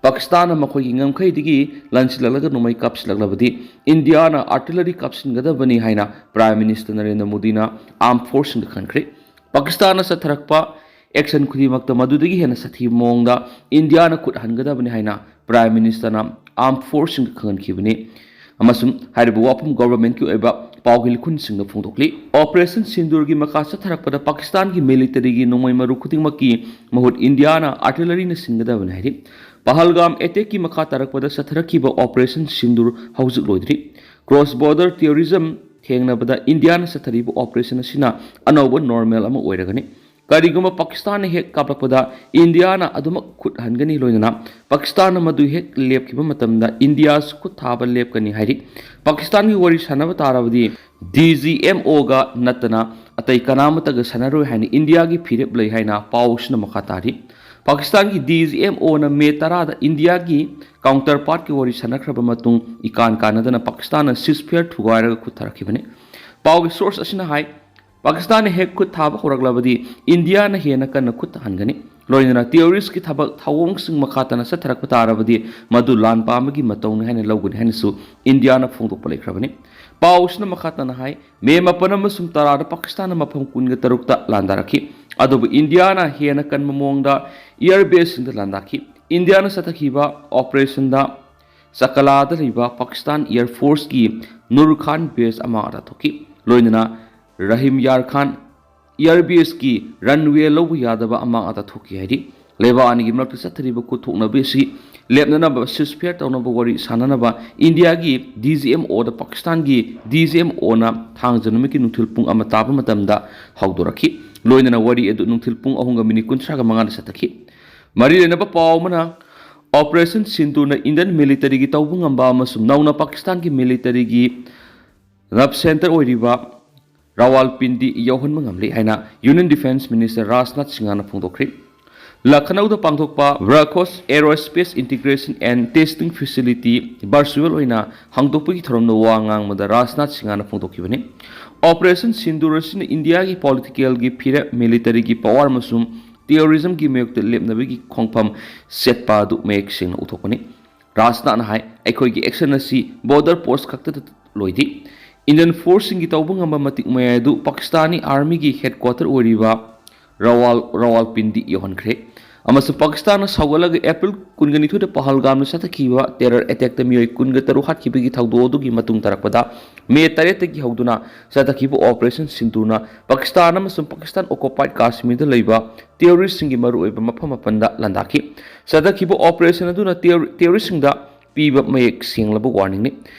ꯄꯥꯀꯤꯁꯇꯥꯟꯅ ꯃꯈꯣꯏꯒꯤ ꯉꯝꯈꯩꯗꯒꯤ ꯂꯥꯟꯁꯤꯜꯂꯛꯂꯒ ꯅꯣꯡꯃꯩ ꯀꯥꯞꯁꯤꯜꯂꯛꯂꯕꯗꯤ ꯏꯟꯗꯤꯌꯥꯅ artillery ꯀꯥꯞꯁꯤꯟꯒꯗꯕꯅꯤ ꯍꯥꯏꯅ Prime Minister ꯅꯔꯦꯟꯗ꯭ꯔ ꯃꯣꯗꯤꯅ armed force ꯁꯤꯡꯗ ꯈꯪꯍꯟꯈ꯭ꯔꯦ꯫ ꯄꯥꯀꯤꯁꯇꯥꯟꯅ ꯆꯠꯊꯔꯛꯄ action ꯈꯨꯗꯤꯡꯃꯛꯇ ꯃꯗꯨꯗꯒꯤ ꯍꯦꯟꯅ ꯁꯥꯊꯤꯕ ꯃꯑꯣꯡꯗ ꯏꯟꯗꯤꯌꯥꯅ ꯈꯨꯠ ꯍꯟꯒꯗꯕꯅꯤ ꯍꯥꯏꯅ Prime Minister ꯅ armed force ꯁꯤꯡꯗ ꯈꯪꯍꯟꯈꯤꯕꯅꯤ꯫ ꯑꯃꯁꯨꯡ ꯍꯥꯏꯔꯤꯕ ꯋꯥꯐꯝ government ꯀꯤ ꯑꯣꯏꯕ ꯄꯥꯎꯒꯤ ꯂꯤꯈꯨꯟꯁꯤꯡꯗ ꯐꯣꯡꯗꯣꯛꯂꯤ꯫ Operation ꯁꯤꯟꯗꯨꯔꯒꯤ ꯃꯈꯥ ꯆꯠꯊꯔꯛꯄꯗ ꯄꯥꯀꯤꯁꯇꯥꯟꯒꯤ military ꯒꯤ ꯅꯣꯡꯃꯩ ꯃꯔꯨ ꯈꯨꯗꯤꯡꯃꯛꯀꯤ ꯃꯍꯨꯠ ꯏꯟꯗꯤꯌꯥꯅ artillery ꯅ ꯁꯤꯟꯒꯗꯕꯅꯤ ꯍꯥꯏꯔꯤ꯫ ꯄꯍꯜꯒꯥꯝ attack ꯀꯤ ꯃꯈꯥ ꯇꯥꯔꯛꯄꯗ ꯆꯠꯊꯔꯛꯈꯤꯕ Operation ꯁꯤꯟꯗꯨꯔ ꯍꯧꯖꯤꯛ ꯂꯣꯏꯗ꯭ꯔꯤ꯫ Cross border terrorism ꯊꯦꯡꯅꯕꯗ ꯏꯟꯗꯤꯌꯥꯅ ꯆꯠꯊꯔꯤꯕ operation ꯑꯁꯤꯅ ꯑꯅꯧꯕ normal ꯑꯃ ꯑꯣꯏꯔꯒꯅꯤ꯫ ꯀꯔꯤꯒꯨꯝꯕ ꯄꯥꯀꯤꯁꯇꯥꯟꯅ ꯍꯦꯛ ꯀꯥꯞꯂꯛꯄꯗ ꯏꯟꯗꯤꯌꯥꯅ ꯑꯗꯨꯃꯛ ꯈꯨꯠ ꯍꯟꯒꯅꯤ, ꯂꯣꯏꯅꯅ ꯄꯥꯀꯤꯁꯇꯥꯟꯅ ꯃꯗꯨ ꯍꯦꯛ ꯂꯦꯞꯈꯤꯕ ꯃꯇꯝꯗ ꯏꯟꯗꯤꯌꯥꯁꯨ ꯈꯨꯠ ꯊꯥꯕ ꯂꯦꯞꯀꯅꯤ ꯍꯥꯏꯔꯤ꯫ ꯄꯥꯀꯤꯁꯇꯥꯟꯒꯤ ꯋꯥꯔꯤ ꯁꯥꯟꯅꯕ ꯇꯥꯔꯕꯗꯤ D G M O ꯒ ꯅꯠꯇꯅ ꯑꯇꯩ ꯀꯅꯥꯃꯠꯇꯒ ꯁꯥꯟꯅꯔꯣꯏ ꯍꯥꯏꯅ ꯏꯟꯗꯤꯌꯥꯒꯤ ꯐꯤꯔꯦꯞ ꯂꯩ ꯍꯥꯏꯅ ꯄꯥꯎꯁꯤꯅ ꯃꯈꯥ ꯇꯥꯔꯤ꯫ ꯄꯥꯀꯤꯁꯇꯥꯟꯒꯤ D G M O ꯅ May ꯇꯔꯥꯗ ꯏꯟꯗꯤꯌꯥꯒꯤ counterpart ꯀꯤ ꯋꯥꯔꯤ ꯁꯥꯟꯅꯈ꯭ꯔꯕ ꯃꯇꯨꯡ ꯏꯀꯥꯟ ꯀꯥꯟꯅꯗꯅ ꯄꯥꯀꯤꯁꯇꯥꯟꯅ ceasefire ꯊꯨꯒꯥꯏꯔꯒ ꯈꯨꯠ ꯊꯥꯔꯛꯈꯤꯕꯅꯤ꯫ ꯄꯥꯎꯒꯤ source ꯑꯁꯤꯅ ꯍꯥꯏ, ꯄꯥꯀꯤꯁꯇꯥꯟꯅ ꯍꯦꯛ ꯈꯨꯠ ꯊꯥꯕ ꯍꯧꯔꯛꯂꯕꯗꯤ ꯏꯟꯗꯤꯌꯥꯅ ꯍꯦꯟꯅ ꯀꯟꯅ ꯈꯨꯠ ꯊꯥꯍꯟꯒꯅꯤ꯫ ꯂꯣꯏꯅꯅ terrorist ꯀꯤ ꯊꯕꯛ ꯊꯧꯑꯣꯡꯁꯤꯡ ꯃꯈꯥ ꯇꯥꯅ ꯆꯠꯊꯔꯛꯄ ꯇꯥꯔꯕꯗꯤ ꯃꯗꯨ ꯂꯥꯟ ꯄꯥꯝꯕꯒꯤ ꯃꯇꯧꯅꯤ ꯍꯥꯏꯅ ꯂꯧꯒꯅꯤ ꯍꯥꯏꯅꯁꯨ ꯏꯟꯗꯤꯌꯥꯅ ꯐꯣꯡꯗꯣꯛꯄ ꯂꯩꯈ꯭ꯔꯕꯅꯤ꯫ ꯄꯥꯎꯁꯤꯅ ꯃꯈꯥ ꯇꯥꯅ ꯍꯥꯏ, May ꯃꯥꯄꯟ ꯑꯃꯁꯨꯡ ꯇꯔꯥꯗ ꯄꯥꯀꯤꯁꯇꯥꯟꯅ ꯃꯐꯝ ꯀꯨꯟꯒ ꯇꯔꯨꯛꯇ ꯂꯥꯟꯗꯥꯔꯛꯈꯤ, ꯑꯗꯨꯕꯨ ꯏꯟꯗꯤꯌꯥꯅ ꯍꯦꯟꯅ ꯀꯟꯕ ꯃꯑꯣꯡꯗ air base ꯁꯤꯡꯗ ꯂꯥꯟꯗꯥꯈꯤ꯫ ꯏꯟꯗꯤꯌꯥꯅ ꯆꯠꯊꯈꯤꯕ operation ꯗ ꯆꯀꯂꯥꯗ ꯂꯩꯕ ꯄꯥꯀꯤꯁꯇꯥꯟ air force ꯀꯤ ꯅꯨꯔ ꯈꯥꯟ base ꯑꯃꯥꯡ ꯑꯇꯥ ꯊꯣꯛꯈꯤ, ꯂꯣꯏꯅꯅ ꯔꯍꯤꯝ ꯌꯥꯔ ꯈꯥꯟ air base ꯀꯤ runway ꯂꯧꯕ ꯌꯥꯗꯕ ꯑꯃꯥꯡ ꯑꯇꯥ ꯊꯣꯛꯈꯤ ꯍꯥꯏꯔꯤ꯫ ꯂꯩꯕꯥꯛ ꯑꯅꯤꯒꯤ ꯃꯔꯛꯇ ꯆꯠꯊꯔꯤꯕ ꯈꯨꯠꯊꯣꯛꯅꯕ ꯑꯁꯤ ꯂꯦꯞꯅꯅꯕ, ceasefire ꯇꯧꯅꯕ ꯋꯥꯔꯤ ꯁꯥꯟꯅꯅꯕ ꯏꯟꯗꯤꯌꯥꯒꯤ D G M O ꯗ ꯄꯥꯀꯤꯁꯇꯥꯟꯒꯤ D G M O ꯅ ꯊꯥꯡꯖ ꯅꯨꯃꯤꯠꯀꯤ ꯅꯨꯡꯊꯤꯜ ꯄꯨꯡ ꯑꯃ ꯇꯥꯕ ꯃꯇꯝꯗ ꯍꯧꯗꯣꯔꯛꯈꯤ꯫ ꯂꯣꯏꯅꯅ ꯋꯥꯔꯤ ꯑꯗꯨ ꯅꯨꯡꯊꯤꯜ ꯄꯨꯡ ꯑꯍꯨꯝꯒ ꯃꯤꯅꯤꯠ ꯀꯨꯟꯊ꯭ꯔꯥꯒ ꯃꯉꯥꯗ ꯆꯠꯊꯈꯤ꯫ ꯃꯔꯤ ꯂꯩꯅꯕ ꯄꯥꯎ ꯑꯃꯅ, Operation ꯁꯤꯟꯗꯨꯔꯅ Indian military ꯒꯤ ꯇꯧꯕ ꯉꯝꯕ ꯑꯃꯁꯨꯡ ꯅꯧꯅ ꯄꯥꯀꯤꯁꯇꯥꯟꯒꯤ military ꯒꯤ nerve centre ꯑꯣꯏꯔꯤꯕ ꯔꯥꯋꯥꯜꯄꯤꯟꯗꯤ ꯌꯧꯍꯟꯕ ꯉꯝꯂꯦ ꯍꯥꯏꯅ Union Defence Minister ꯔꯥꯖꯅꯥꯊ ꯁꯤꯡꯍꯅ ꯐꯣꯡꯗꯣꯛꯈ꯭ꯔꯤ꯫ ꯂꯈꯅꯧꯗ ꯄꯥꯡꯊꯣꯛꯄ Brahmos Aerospace Integration and Testing Facility virtual ꯑꯣꯏꯅ ꯍꯥꯡꯗꯣꯛꯄꯒꯤ ꯊꯧꯔꯝꯗ ꯋꯥ ꯉꯥꯡꯕꯗ ꯔꯥꯖꯅꯥꯊ ꯁꯤꯡꯍꯅ ꯐꯣꯡꯗꯣꯛꯈꯤꯕꯅꯤ꯫ Operation ꯁꯤꯟꯗꯨꯔ ꯑꯁꯤꯅ ꯏꯟꯗꯤꯌꯥꯒꯤ political ꯒꯤ ꯐꯤꯔꯦꯞ, military ꯒꯤ power ꯑꯃꯁꯨꯡ ꯇꯦꯔꯣꯔꯤꯖꯝꯒꯤ ꯃꯥꯌꯣꯛꯇ ꯂꯦꯞꯅꯕꯒꯤ ꯈꯣꯡꯐꯝ ꯆꯠꯄ ꯑꯗꯨ ꯃꯌꯦꯛ ꯁꯦꯡꯅ ꯎꯊꯣꯛꯄꯅꯤ꯫ ꯔꯥꯖꯅꯥꯊꯅ ꯍꯥꯏ, ꯑꯩꯈꯣꯏꯒꯤ action ꯑꯁꯤ border post ꯈꯛꯇꯗ ꯂꯣꯏꯗꯦ꯫ Indian forceꯁꯤꯡꯒꯤ ꯇꯧꯕ ꯉꯝꯕ ꯃꯇꯤꯛ ꯃꯌꯥꯏ ꯑꯗꯨ ꯄꯥꯀꯤꯁꯇꯥꯅꯤ armyꯒꯤ headquarter ꯑꯣꯏꯔꯤꯕ ꯔꯋꯥꯜ ꯔꯋꯥꯜꯄꯤꯟꯗꯤ ꯌꯧꯍꯟꯈ꯭ꯔꯦ꯫ ꯑꯃꯁꯨꯡ ꯄꯥꯀꯤꯁꯇꯥꯟꯅ ꯁꯧꯒꯠꯂꯒ April ꯀꯨꯟꯒ ꯅꯤꯊꯣꯏꯗ ꯄꯍꯜꯒꯥꯝꯗ ꯆꯠꯊꯈꯤꯕ terror attackꯇ ꯃꯤꯑꯣꯏ ꯀꯨꯟꯒ ꯇꯔꯨꯛ ꯍꯥꯠꯈꯤꯕꯒꯤ ꯊꯧꯗꯣꯛ ꯑꯗꯨꯒꯤ ꯃꯇꯨꯡ ꯇꯥꯔꯛꯄꯗ ꯃꯦ ꯇꯔꯦꯠꯇꯒꯤ ꯍꯧꯗꯨꯅ ꯆꯠꯊꯈꯤꯕ operation ꯁꯤꯟꯗꯨꯅ ꯄꯥꯀꯤꯁꯇꯥꯟ ꯑꯃꯁꯨꯡ ꯄꯥꯀꯤꯁꯇꯥꯟ occupied ꯀꯥꯁꯃꯤꯔꯗ ꯂꯩꯕ terroristꯁꯤꯡꯒꯤ ꯃꯔꯨꯑꯣꯏꯕ ꯃꯐꯝ ꯃꯥꯄꯟꯗ ꯂꯥꯟꯗꯥꯈꯤ꯫ ꯆꯠꯊꯈꯤꯕ operation ꯑꯗꯨꯅ terror- terroristꯁꯤꯡꯗ ꯄꯤꯕ ꯃꯌꯦꯛ ꯁꯦꯡꯂꯕ warningꯅꯤ꯫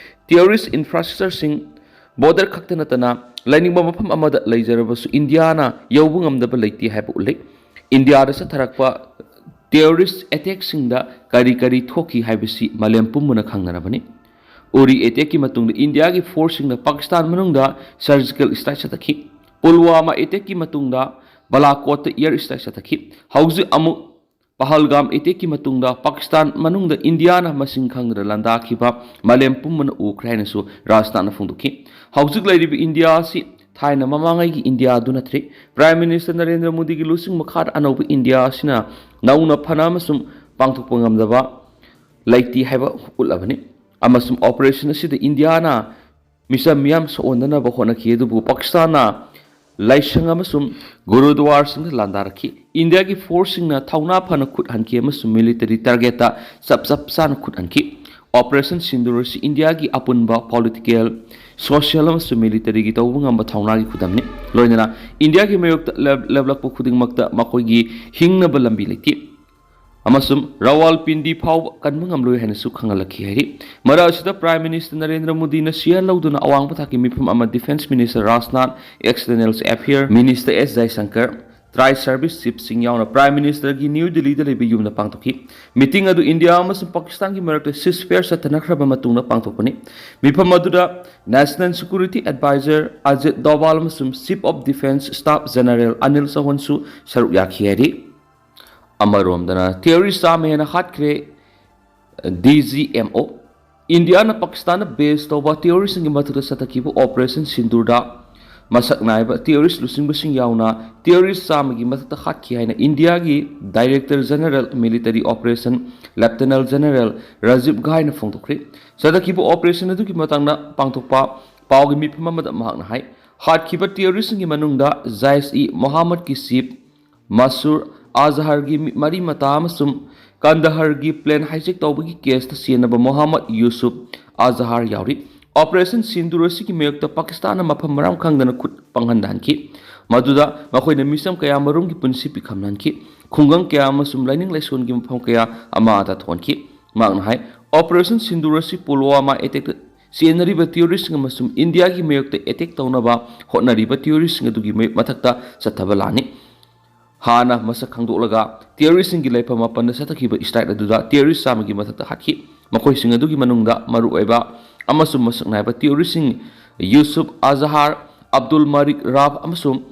Terrorist infrastructureꯁꯤꯡ border ꯈꯛꯇ ꯅꯠꯇꯅ ꯂꯩꯅꯤꯡꯕ ꯃꯐꯝ ꯑꯃꯗ ꯂꯩꯖꯔꯕꯁꯨ ꯏꯟꯗꯤꯌꯥꯅ ꯌꯧꯕ ꯉꯝꯗꯕ ꯂꯩꯇꯦ ꯍꯥꯏꯕ ꯎꯠꯂꯤ꯫ ꯏꯟꯗꯤꯌꯥꯗ ꯆꯠꯊꯔꯛꯄ terrorist attackꯁꯤꯡꯗ ꯀꯔꯤ ꯀꯔꯤ ꯊꯣꯛꯈꯤ ꯍꯥꯏꯕꯁꯤ ꯃꯥꯂꯦꯝ ꯄꯨꯝꯕꯅ ꯈꯪꯅꯔꯕꯅꯤ꯫ ꯎꯔꯤ attackꯀꯤ ꯃꯇꯨꯡꯗ ꯏꯟꯗꯤꯌꯥꯒꯤ forceꯁꯤꯡꯅ ꯄꯥꯀꯤꯁꯇꯥꯟ ꯃꯅꯨꯡꯗ surgical strike ꯆꯠꯊꯈꯤ꯫ ꯄꯨꯜꯋꯥꯃꯥ attackꯀꯤ ꯃꯇꯨꯡꯗ ꯕꯥꯂꯥꯀꯣꯠꯇ air strike ꯆꯠꯊꯈꯤ꯫ ꯍꯧꯖꯤꯛ ꯑꯃꯨꯛ ꯄꯍꯜꯒꯥꯝ attackꯀꯤ ꯃꯇꯨꯡꯗ ꯄꯥꯀꯤꯁꯇꯥꯟ ꯃꯅꯨꯡꯗ ꯏꯟꯗꯤꯌꯥꯅ ꯃꯁꯤꯡ ꯈꯪꯗꯅ ꯂꯥꯟꯗꯥꯈꯤꯕ ꯃꯥꯂꯦꯝ ꯄꯨꯝꯕꯅ ꯎꯈ꯭ꯔꯦ ꯍꯥꯏꯅꯁꯨ ꯔꯥꯖꯅꯥꯊꯅ ꯐꯣꯡꯗꯣꯛꯈꯤ꯫ ꯍꯧꯖꯤꯛ ꯂꯩꯔꯤꯕ ꯏꯟꯗꯤꯌꯥ ꯑꯁꯤ ꯊꯥꯏꯅ ꯃꯃꯥꯡꯉꯩꯒꯤ ꯏꯟꯗꯤꯌꯥ ꯑꯗꯨ ꯅꯠꯇ꯭ꯔꯦ꯫ Prime Minister ꯅꯔꯦꯟꯗ꯭ꯔ ꯃꯣꯗꯤꯒꯤ ꯂꯨꯆꯤꯡ ꯃꯈꯥꯗ ꯑꯅꯧꯕ ꯏꯟꯗꯤꯌꯥ ꯑꯁꯤꯅ ꯅꯧꯅ ꯐꯅ ꯑꯃꯁꯨꯡ ꯄꯥꯡꯊꯣꯛꯄ ꯉꯝꯗꯕ ꯂꯩꯇꯦ ꯍꯥꯏꯕ ꯎꯠꯂꯕꯅꯤ꯫ ꯑꯃꯁꯨꯡ operation ꯑꯁꯤꯗ ꯏꯟꯗꯤꯌꯥꯅ ꯃꯤꯆꯝ ꯃꯤꯌꯥꯝ ꯁꯣꯛꯍꯟꯗꯅꯕ ꯍꯣꯠꯅꯈꯤ, ꯑꯗꯨꯕꯨ ꯄꯥꯀꯤꯁꯇꯥꯟꯅ ꯂꯥꯏꯁꯪ ꯑꯃꯁꯨꯡ ꯒꯨꯔꯨꯗ꯭ꯋꯥꯔꯁꯤꯡꯗ ꯂꯥꯟꯗꯥꯔꯛꯈꯤ꯫ ꯏꯟꯗꯤꯌꯥꯒꯤ forceꯁꯤꯡꯅ ꯊꯧꯅꯥ ꯐꯅ ꯈꯨꯠ ꯍꯟꯈꯤ ꯑꯃꯁꯨꯡ military targetꯇ ꯆꯞ ꯆꯞ ꯆꯥꯅ ꯈꯨꯠ ꯍꯟꯈꯤ꯫ Operation ꯁꯤꯟꯗꯨꯔ ꯑꯁꯤ ꯏꯟꯗꯤꯌꯥꯒꯤ ꯑꯄꯨꯟꯕ political, social ꯑꯃꯁꯨꯡ militaryꯒꯤ ꯇꯧꯕ ꯉꯝꯕ ꯊꯧꯅꯥꯒꯤ ꯈꯨꯗꯝꯅꯤ꯫ ꯂꯣꯏꯅꯅ ꯏꯟꯗꯤꯌꯥꯒꯤ ꯃꯥꯌꯣꯛꯇ ꯂꯦꯞ- ꯂꯦꯞꯂꯛꯄ ꯈꯨꯗꯤꯡꯃꯛꯇ ꯃꯈꯣꯏꯒꯤ ꯍꯤꯡꯅꯕ ꯂꯝꯕꯤ ꯂꯩꯇꯦ꯫ ꯑꯃꯁꯨꯡ ꯔꯋꯥꯜꯄꯤꯟꯗꯤ ꯐꯥꯎꯕ ꯀꯟꯕ ꯉꯝꯂꯣꯏ ꯍꯥꯏꯅꯁꯨ ꯈꯪꯍꯜꯂꯛꯈꯤ ꯍꯥꯏꯔꯤ꯫ ꯃꯔꯛ ꯑꯁꯤꯗ Prime Minister ꯅꯔꯦꯟꯗ꯭ꯔ ꯃꯣꯗꯤꯅ ꯁꯤꯌꯥꯔ ꯂꯧꯗꯨꯅ ꯑꯋꯥꯡꯕ ꯊꯥꯛꯀꯤ ꯃꯤꯐꯝ ꯑꯃ Defence Minister Rajnath, External Affairs Minister ꯑꯦꯁ ꯖꯌꯁꯪꯀꯔ, Tri Service Chiefꯁꯤꯡ ꯌꯥꯎꯅ Prime Ministerꯒꯤ ꯅ꯭ꯌꯨ ꯗꯤꯜꯂꯤꯗ ꯂꯩꯕ ꯌꯨꯝꯗ ꯄꯥꯡꯊꯣꯛꯈꯤ꯫ Meeting ꯑꯗꯨ ꯏꯟꯗꯤꯌꯥ ꯑꯃꯁꯨꯡ ꯄꯥꯀꯤꯁꯇꯥꯟꯒꯤ ꯃꯔꯛꯇ ceasefire ꯆꯠꯊꯅꯈ꯭ꯔꯕ ꯃꯇꯨꯡꯗ ꯄꯥꯡꯊꯣꯛꯄꯅꯤ꯫ ꯃꯤꯐꯝ ꯑꯗꯨꯗ National Security Advisor ꯑꯖꯤꯠ ꯗꯣꯚꯥꯜ ꯑꯃꯁꯨꯡ Chief of Defence Staff General Anil ꯆꯧꯍꯥꯟꯁꯨ ꯁꯔꯨꯛ ꯌꯥꯈꯤ ꯍꯥꯏꯔꯤ꯫ ꯑꯃꯔꯣꯝꯗꯅ terrorist ꯆꯥꯝꯃ ꯍꯦꯟꯅ ꯍꯥꯠꯈ꯭ꯔꯦ꯫ ꯗꯤ ꯖꯤ ꯑꯦꯝ ꯑꯣ, ꯏꯟꯗꯤꯌꯥꯅ ꯄꯥꯀꯤꯁꯇꯥꯟꯗ base ꯇꯧꯕ terroristꯁꯤꯡꯒꯤ ꯃꯊꯛꯇ ꯆꯠꯊꯈꯤꯕ operation ꯁꯤꯟꯗꯨꯔꯗ ꯃꯁꯛ ꯅꯥꯏꯕ ꯇꯦꯔꯣꯔꯤꯁ ꯂꯨꯆꯤꯡꯕꯁꯤꯡ ꯌꯥꯎꯅ ꯇꯦꯔꯣꯔꯤꯁ ꯆꯥꯝꯃꯒꯤ ꯃꯊꯛꯇ ꯍꯥꯠꯈꯤ ꯍꯥꯏꯅ ꯏꯟꯗꯤꯌꯥꯒꯤ Director General Military Operation Lieutenant General Rajiv Ghai ꯅ ꯐꯣꯡꯗꯣꯛꯈ꯭ꯔꯦ꯫ ꯆꯠꯊꯈꯤꯕ ꯑꯣꯄꯔꯦꯁꯟ ꯑꯗꯨꯒꯤ ꯃꯇꯥꯡꯗ ꯄꯥꯡꯊꯣꯛꯄ ꯄꯥꯎꯒꯤ ꯃꯤꯐꯝ ꯑꯃꯗ ꯃꯍꯥꯛꯅ ꯍꯥꯏ, ꯍꯥꯠꯈꯤꯕ ꯇꯦꯔꯣꯔꯤꯁꯁꯤꯡꯒꯤ ꯃꯅꯨꯡꯗ ꯖꯥꯏꯁ ꯏ ꯃꯣꯍꯥꯃꯗꯀꯤ ꯆꯤꯐ ꯃꯁꯨꯔ ꯑꯖꯍꯔꯒꯤ ꯃꯤ-, ꯃꯔꯤ ꯃꯇꯥ ꯑꯃꯁꯨꯡ ꯀꯟꯗꯍꯔꯒꯤ ꯄ꯭ꯂꯦꯟ ꯍꯥꯏꯖꯦꯛ ꯇꯧꯕꯒꯤ ꯀꯦꯁꯇ ꯆꯦꯟꯅꯕ ꯃꯣꯍꯥꯃꯗ ꯌꯨꯁꯨꯐ ꯑꯖꯍꯔ ꯌꯥꯎꯔꯤ꯫ ꯑꯣꯄꯔꯦꯁꯟ ꯁꯤꯟꯗꯨꯔ ꯑꯁꯤꯒꯤ ꯃꯥꯌꯣꯛꯇ ꯄꯥꯀꯤꯁꯇꯥꯟꯅ ꯃꯐꯝ ꯃꯔꯥꯡ ꯈꯪꯗꯅ ꯈꯨꯠ ꯄꯪꯍꯟꯗꯍꯟꯈꯤ, ꯃꯗꯨꯗ ꯃꯈꯣꯏꯅ ꯃꯤꯆꯝ ꯀꯌꯥ ꯃꯔꯨꯝꯒꯤ ꯄꯨꯟꯁꯤ ꯄꯤꯈꯝꯅꯍꯟꯈꯤ, ꯈꯨꯡꯒꯪ ꯀꯌꯥ ꯑꯃꯁꯨꯡ ꯂꯥꯏꯅꯤꯡ ꯂꯥꯏꯁꯣꯟꯒꯤ ꯃꯐꯝ ꯀꯌꯥ ꯑꯃꯥꯗ ꯊꯣꯟꯈꯤ꯫ ꯃꯍꯥꯛꯅ ꯍꯥꯏ, ꯑꯣꯄꯔꯦꯁꯟ ꯁꯤꯟꯗꯨꯔ ꯑꯁꯤ ꯄꯨꯜꯋꯥꯃꯥ ꯑꯦꯇꯦꯛꯇ ꯆꯦꯟꯅꯔꯤꯕ ꯇꯦꯔꯣꯔꯤꯁꯁꯤꯡ ꯑꯃꯁꯨꯡ ꯏꯟꯗꯤꯌꯥꯒꯤ ꯃꯥꯌꯣꯛꯇ ꯑꯦꯇꯦꯛ ꯇꯧꯅꯕ ꯍꯣꯠꯅꯔꯤꯕ ꯇꯦꯔꯣꯔꯤꯁꯁꯤꯡ ꯑꯗꯨꯒꯤ ꯃꯥꯌꯣꯛ-, ꯃꯊꯛꯇ ꯆꯠꯊꯕ ꯂꯥꯟꯅꯤ꯫ ꯍꯥꯟꯅ ꯃꯁꯛ ꯈꯪꯗꯣꯛꯂꯒ ꯇꯦꯔꯣꯔꯤꯁꯁꯤꯡꯒꯤ ꯂꯩꯐꯝ ꯃꯥꯄꯟꯗ ꯆꯠꯊꯈꯤꯕ ꯏꯁꯇ꯭ꯔꯥꯏꯛ ꯑꯗꯨꯗ ꯇꯦꯔꯣꯔꯤꯁ ꯆꯥꯝꯃꯒꯤ ꯃꯊꯛꯇ ꯍꯥꯠꯈꯤ꯫ ꯃꯈꯣꯏꯁꯤꯡ ꯑꯗꯨꯒꯤ ꯃꯅꯨꯡꯗ ꯃꯔꯨꯑꯣꯏꯕ ꯑꯃꯁꯨꯡ ꯃꯁꯛ ꯅꯥꯏꯕ ꯇꯦꯔꯣꯔꯤꯁꯁꯤꯡ ꯌꯨꯁꯨꯐ ꯑꯖꯍꯥꯔ, ꯑꯕꯗꯨꯜ ꯃꯥꯔꯤꯛ ꯔꯥꯐ ꯑꯃꯁꯨꯡ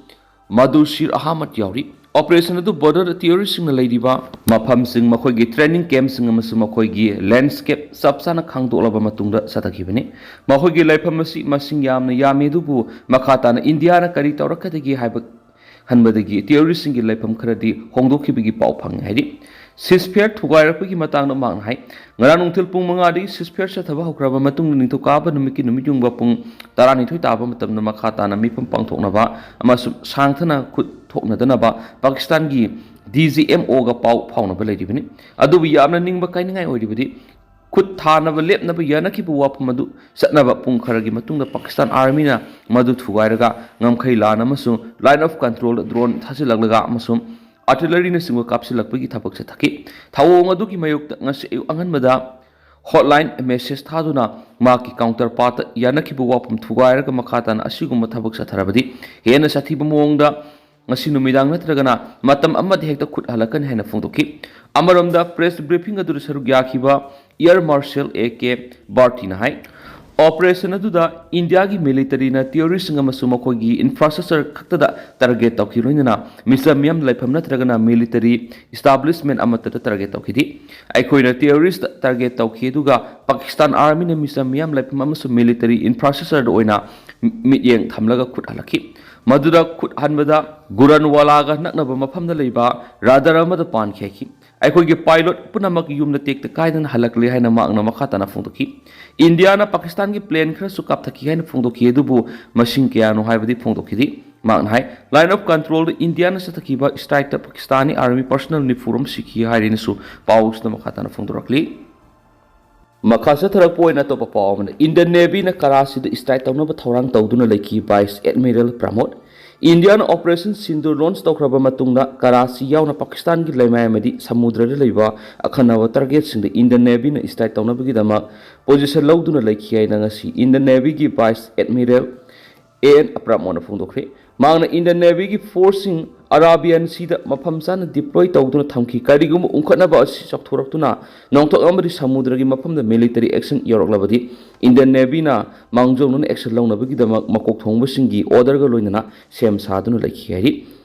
ꯃꯗꯨꯁꯤꯔ ꯑꯍꯃꯗ ꯌꯥꯎꯔꯤ꯫ ꯑꯣꯄꯔꯦꯁꯟ ꯑꯗꯨ ꯕꯣꯔꯗꯔꯗ ꯇꯦꯔꯣꯔꯤꯁꯁꯤꯡꯅ ꯂꯩꯔꯤꯕ ꯃꯐꯝꯁꯤꯡ, ꯃꯈꯣꯏꯒꯤ ꯇ꯭ꯔꯦꯅꯤꯡ ꯀꯦꯝꯞꯁꯤꯡ ꯑꯃꯁꯨꯡ ꯃꯈꯣꯏꯒꯤ ꯂꯦꯟꯗꯁ꯭ꯀꯦꯞ ꯆꯞ ꯆꯥꯅ ꯈꯪꯗꯣꯛꯂꯕ ꯃꯇꯨꯡꯗ ꯆꯠꯊꯈꯤꯕꯅꯤ꯫ ꯃꯈꯣꯏꯒꯤ ꯂꯩꯐꯝ ꯑꯁꯤ ꯃꯁꯤꯡ ꯌꯥꯝꯅ ꯌꯥꯝꯃꯤ, ꯑꯗꯨꯕꯨ ꯃꯈꯥ ꯇꯥꯅ ꯏꯟꯗꯤꯌꯥꯅ ꯀꯔꯤ ꯇꯧꯔꯛꯀꯗꯒꯦ ꯍꯥꯏꯕ ꯍꯟꯕꯗꯒꯤ ꯇꯦꯔꯣꯔꯤꯁꯁꯤꯡꯒꯤ ꯂꯩꯐꯝ ꯈꯔꯗꯤ ꯍꯣꯡꯗꯣꯛꯈꯤꯕꯒꯤ ꯄꯥꯎ ꯐꯪꯉꯤ ꯍꯥꯏꯔꯤ꯫ ꯁꯤꯖꯐꯤꯌꯔ ꯊꯨꯒꯥꯏꯔꯛꯄꯒꯤ ꯃꯇꯥꯡꯗ ꯃꯍꯥꯛꯅ ꯍꯥꯏ, ꯉꯔꯥꯡ ꯅꯨꯡꯊꯤꯜ ꯄꯨꯡ ꯃꯉꯥꯗꯒꯤ ꯁꯤꯖꯐꯤꯌꯔ ꯆꯠꯊꯕ ꯍꯧꯈ꯭ꯔꯕ ꯃꯇꯨꯡꯗ ꯅꯤꯡꯊꯧꯀꯥꯕ ꯅꯨꯃꯤꯠꯀꯤ ꯅꯨꯃꯤꯠ ꯌꯨꯡꯕ ꯄꯨꯡ ꯇꯔꯥꯅꯤꯊꯣꯏ ꯇꯥꯕ ꯃꯇꯝꯗ ꯃꯈꯥ ꯇꯥꯅ ꯃꯤꯐꯝ ꯄꯥꯡꯊꯣꯛꯅꯕ ꯑꯃꯁꯨꯡ ꯁꯥꯡꯊꯅ ꯈꯨꯠ ꯊꯣꯛꯅꯗꯅꯕ ꯄꯥꯀꯤꯁꯇꯥꯟꯒꯤ ꯗꯤ ꯖꯤ ꯑꯦꯝ ꯑꯣꯒ ꯄꯥꯎ ꯐꯥꯎꯅꯕ ꯂꯩꯔꯤꯕꯅꯤ꯫ ꯑꯗꯨꯕꯨ ꯌꯥꯝꯅ ꯅꯤꯡꯕ ꯀꯥꯏꯅꯤꯡꯉꯥꯏ ꯑꯣꯏꯔꯤꯕꯗꯤ ꯈꯨꯠ ꯊꯥꯅꯕ ꯂꯦꯞꯅꯕ ꯌꯥꯅꯈꯤꯕ ꯋꯥꯐꯝ ꯑꯗꯨ ꯆꯠꯅꯕ ꯄꯨꯡ ꯈꯔꯒꯤ ꯃꯇꯨꯡꯗ ꯄꯥꯀꯤꯁꯇꯥꯟ ꯑꯥꯔꯃꯤꯅ ꯃꯗꯨ ꯊꯨꯒꯥꯏꯔꯒ ꯉꯝꯈꯩ ꯂꯥꯟ ꯑꯃꯁꯨꯡ line of control ꯗ ꯗ꯭ꯔꯣꯟ ꯊꯥꯖꯤꯜꯂꯛꯂꯒ ꯑꯃꯁꯨꯡ ꯑꯥꯔꯇꯤꯂꯔꯤꯅꯆꯤꯡꯕ ꯀꯥꯞꯁꯤꯜꯂꯛꯄꯒꯤ ꯊꯕꯛ ꯆꯠꯊꯈꯤ꯫ ꯊꯧꯑꯣꯡ ꯑꯗꯨꯒꯤ ꯃꯥꯌꯣꯛꯇ ꯉꯁꯤ ꯑꯌꯨꯛ ꯑꯉꯟꯕꯗ ꯍꯣꯠꯂꯥꯏꯟ ꯃꯦꯁꯦꯖ ꯊꯥꯗꯨꯅ ꯃꯍꯥꯛꯀꯤ ꯀꯥꯎꯟꯇꯔ ꯄꯥꯔꯠꯇ ꯌꯥꯅꯈꯤꯕ ꯋꯥꯐꯝ ꯊꯨꯒꯥꯏꯔꯒ ꯃꯈꯥ ꯇꯥꯅ ꯑꯁꯤꯒꯨꯝꯕ ꯊꯕꯛ ꯆꯠꯊꯔꯕꯗꯤ ꯍꯦꯟꯅ ꯁꯥꯊꯤꯕ ꯃꯑꯣꯡꯗ ꯉꯁꯤ ꯅꯨꯃꯤꯗꯥꯡ ꯅꯠꯇ꯭ꯔꯒꯅ ꯃꯇꯝ ꯑꯃꯗ ꯍꯦꯛꯇ ꯈꯨꯠ ꯍꯜꯂꯛꯀꯅꯤ ꯍꯥꯏꯅ ꯐꯣꯡꯗꯣꯛꯈꯤ꯫ ꯑꯃꯔꯣꯝꯗ ꯄ꯭ꯔꯦꯁ ꯕ꯭ꯔꯤꯐꯤꯡ ꯑꯗꯨꯗ ꯁꯔꯨꯛ ꯌꯥꯈꯤꯕ ꯑꯦꯌꯔ ꯃꯥꯔꯁꯦꯜ ꯑꯦ ꯀꯦ ꯕꯥꯔꯇꯤꯅ ꯍꯥꯏ, ꯑꯣꯄꯔꯦꯁꯟ ꯑꯗꯨꯗ ꯏꯟꯗꯤꯌꯥꯒꯤ ꯃꯤꯂꯤꯇꯔꯤꯅ ꯇꯦꯔꯣꯔꯤꯁꯁꯤꯡ ꯑꯃꯁꯨꯡ ꯃꯈꯣꯏꯒꯤ ꯏꯟꯐ꯭ꯔꯥꯁ꯭ꯇ꯭ꯔꯛꯆꯔ ꯈꯛꯇꯗ ꯇꯥꯔꯒꯦꯠ ꯇꯧꯈꯤ, ꯂꯣꯏꯅꯅ ꯃꯤꯆꯝ ꯃꯤꯌꯥꯝ ꯂꯩꯐꯝ ꯅꯠꯇ꯭ꯔꯒꯅ ꯃꯤꯂꯤꯇꯔꯤ ꯏꯁꯇꯥꯕ꯭ꯂꯤꯁꯃꯦꯟ ꯑꯃꯠꯇꯗ ꯇꯥꯔꯒꯦꯠ ꯇꯧꯈꯤꯗꯦ꯫ ꯑꯩꯈꯣꯏꯅ ꯇꯦꯔꯣꯔꯤꯁꯇ ꯇꯥꯔꯒꯦꯠ ꯇꯧꯈꯤ, ꯑꯗꯨꯒ ꯄꯥꯀꯤꯁꯇꯥꯟ ꯑꯥꯔꯃꯤꯅ ꯃꯤꯆꯝ ꯃꯤꯌꯥꯝ ꯂꯩꯐꯝ ꯑꯃꯁꯨꯡ ꯃꯤꯂꯤꯇꯔꯤ ꯏꯟꯐ꯭ꯔꯥꯁ꯭ꯇ꯭ꯔꯛꯆꯔꯗ ꯑꯣꯏꯅ ꯃꯤꯠꯌꯦꯡ ꯊꯝꯂꯒ ꯈꯨꯠ ꯍꯜꯂꯛꯈꯤ꯫ ꯃꯗꯨꯗ ꯈꯨꯠ ꯍꯟꯕꯗ ꯒꯨꯔꯟꯋꯥꯂꯥꯒ ꯅꯛꯅꯕ ꯃꯐꯝꯗ ꯂꯩꯕ ꯔꯥꯗꯥꯔ ꯑꯃꯗ ꯄꯥꯟꯈꯤ ꯍꯥꯏꯈꯤ꯫ ꯑꯩꯈꯣꯏꯒꯤ ꯄꯥꯏꯂꯣꯠ ꯄꯨꯝꯅꯃꯛ ꯌꯨꯝꯗ ꯇꯦꯛꯇ ꯀꯥꯏꯗꯅ ꯍꯜꯂꯛꯂꯦ ꯍꯥꯏꯅ ꯃꯍꯥꯛꯅ ꯃꯈꯥ ꯇꯥꯅ ꯐꯣꯡꯗꯣꯛꯈꯤ꯫ ꯏꯟꯗꯤꯌꯥꯅ ꯄꯥꯀꯤꯁꯇꯥꯟꯒꯤ ꯄ꯭ꯂꯦꯟ ꯈꯔꯁꯨ ꯀꯥꯞꯊꯛꯈꯤ ꯍꯥꯏꯅ ꯐꯣꯡꯗꯣꯛꯈꯤ, ꯑꯗꯨꯕꯨ ꯃꯁꯤꯡ ꯀꯌꯥꯅꯣ ꯍꯥꯏꯕꯗꯤ ꯐꯣꯡꯗꯣꯛꯈꯤꯗꯦ꯫ ꯃꯍꯥꯛꯅ ꯍꯥꯏ, ꯂꯥꯏꯟ ꯑꯣꯐ ꯀꯟꯇ꯭ꯔꯣꯜꯗ ꯏꯟꯗꯤꯌꯥꯅ ꯆꯠꯊꯈꯤꯕ ꯏꯁꯇ꯭ꯔꯥꯏꯛꯇ ꯄꯥꯀꯤꯁꯇꯥꯅꯤ ꯑꯥꯔꯃꯤ ꯄꯔꯁꯅꯦꯜ ꯅꯤꯐꯨꯔꯣꯝ ꯁꯤꯈꯤ ꯍꯥꯏꯔꯤꯅꯁꯨ ꯄꯥꯎꯁꯤꯗ ꯃꯈꯥ ꯇꯥꯅ ꯐꯣꯡꯗꯣꯔꯛꯂꯤ꯫ ꯃꯈꯥ ꯆꯠꯊꯔꯛꯄ ꯑꯣꯏꯅ ꯑꯇꯣꯞꯄ ꯄꯥꯎ ꯑꯃꯅ, ꯏꯟꯗꯤꯌꯟ ꯅꯦꯚꯤꯅ ꯀꯔꯥꯆꯤꯗ ꯏꯁꯇ꯭ꯔꯥꯏꯛ ꯇꯧꯅꯕ ꯊꯧꯔꯥꯡ ꯇꯧꯗꯨꯅ ꯂꯩꯈꯤ ꯚꯥꯏꯁ ꯑꯦꯗꯃꯤꯔꯦꯜ ꯄ꯭ꯔꯃꯣꯗ꯫ ꯏꯟꯗꯤꯌꯥꯅ ꯑꯣꯄꯔꯦꯁꯟ ꯁꯤꯟꯗꯨꯔ ꯂꯣꯟꯆ ꯇꯧꯈ꯭ꯔꯕ ꯃꯇꯨꯡꯗ ꯀꯔꯥꯆꯤ ꯌꯥꯎꯅ ꯄꯥꯀꯤꯁꯇꯥꯟꯒꯤ ꯂꯩꯃꯥꯏ ꯑꯃꯗꯤ ꯁꯃꯨꯗ꯭ꯔꯗ ꯂꯩꯕ ꯑꯈꯟꯅꯕ ꯇꯥꯔꯒꯦꯠꯁꯤꯡꯗ ꯏꯟꯗꯤꯌꯟ ꯅꯦꯚꯤꯅ ꯏꯁꯇ꯭ꯔꯥꯏꯛ ꯇꯧꯅꯕꯒꯤꯗꯃꯛ ꯄꯣꯖꯤꯁꯟ ꯂꯧꯗꯨꯅ ꯂꯩꯈꯤ ꯍꯥꯏꯅ ꯉꯁꯤ ꯏꯟꯗꯤꯌꯟ ꯅꯦꯚꯤꯒꯤ ꯚꯥꯏꯁ ꯑꯦꯗꯃꯤꯔꯦꯜ ꯑꯦ ꯑꯦꯟ ꯑꯄ꯭ꯔꯥꯞꯃꯣꯅ ꯐꯣꯡꯗꯣꯛꯈ꯭ꯔꯦ꯫ ꯃꯍꯥꯛꯅ ꯏꯟꯗꯤꯌꯟ ꯅꯦꯚꯤꯒꯤ ꯐꯣꯔꯁꯁꯤꯡ ꯑꯔꯥꯕꯤꯌꯥꯟ ꯁꯤꯗ ꯃꯐꯝ ꯆꯥꯅ ꯗꯤꯄ꯭ꯂꯣꯏ ꯇꯧꯗꯨꯅ ꯊꯝꯈꯤ꯫ ꯀꯔꯤꯒꯨꯝꯕ ꯎꯪꯈꯠꯅꯕ ꯑꯁꯤ ꯆꯥꯎꯊꯣꯔꯛꯇꯨꯅ ꯅꯣꯡꯊꯛ ꯑꯃꯗꯤ ꯁꯃꯨꯗ꯭ꯔꯒꯤ ꯃꯐꯝꯗ ꯃꯤꯂꯤꯇꯔꯤ ꯑꯦꯛꯁꯟ ꯌꯧꯔꯛꯂꯕꯗꯤ, ꯏꯟꯗꯤꯌꯟ ꯅꯦꯚꯤꯅ ꯃꯥꯡꯖꯧꯅꯅ ꯑꯦꯛꯁꯟ ꯂꯧꯅꯕꯒꯤꯗꯃꯛ ꯃꯀꯣꯛ ꯊꯣꯡꯕꯁꯤꯡꯒꯤ ꯑꯣꯔꯗꯔꯒ ꯂꯣꯏꯅꯅ ꯁꯦꯝ ꯁꯥꯗꯨꯅ ꯂꯩꯈꯤ ꯍꯥꯏꯔꯤ꯫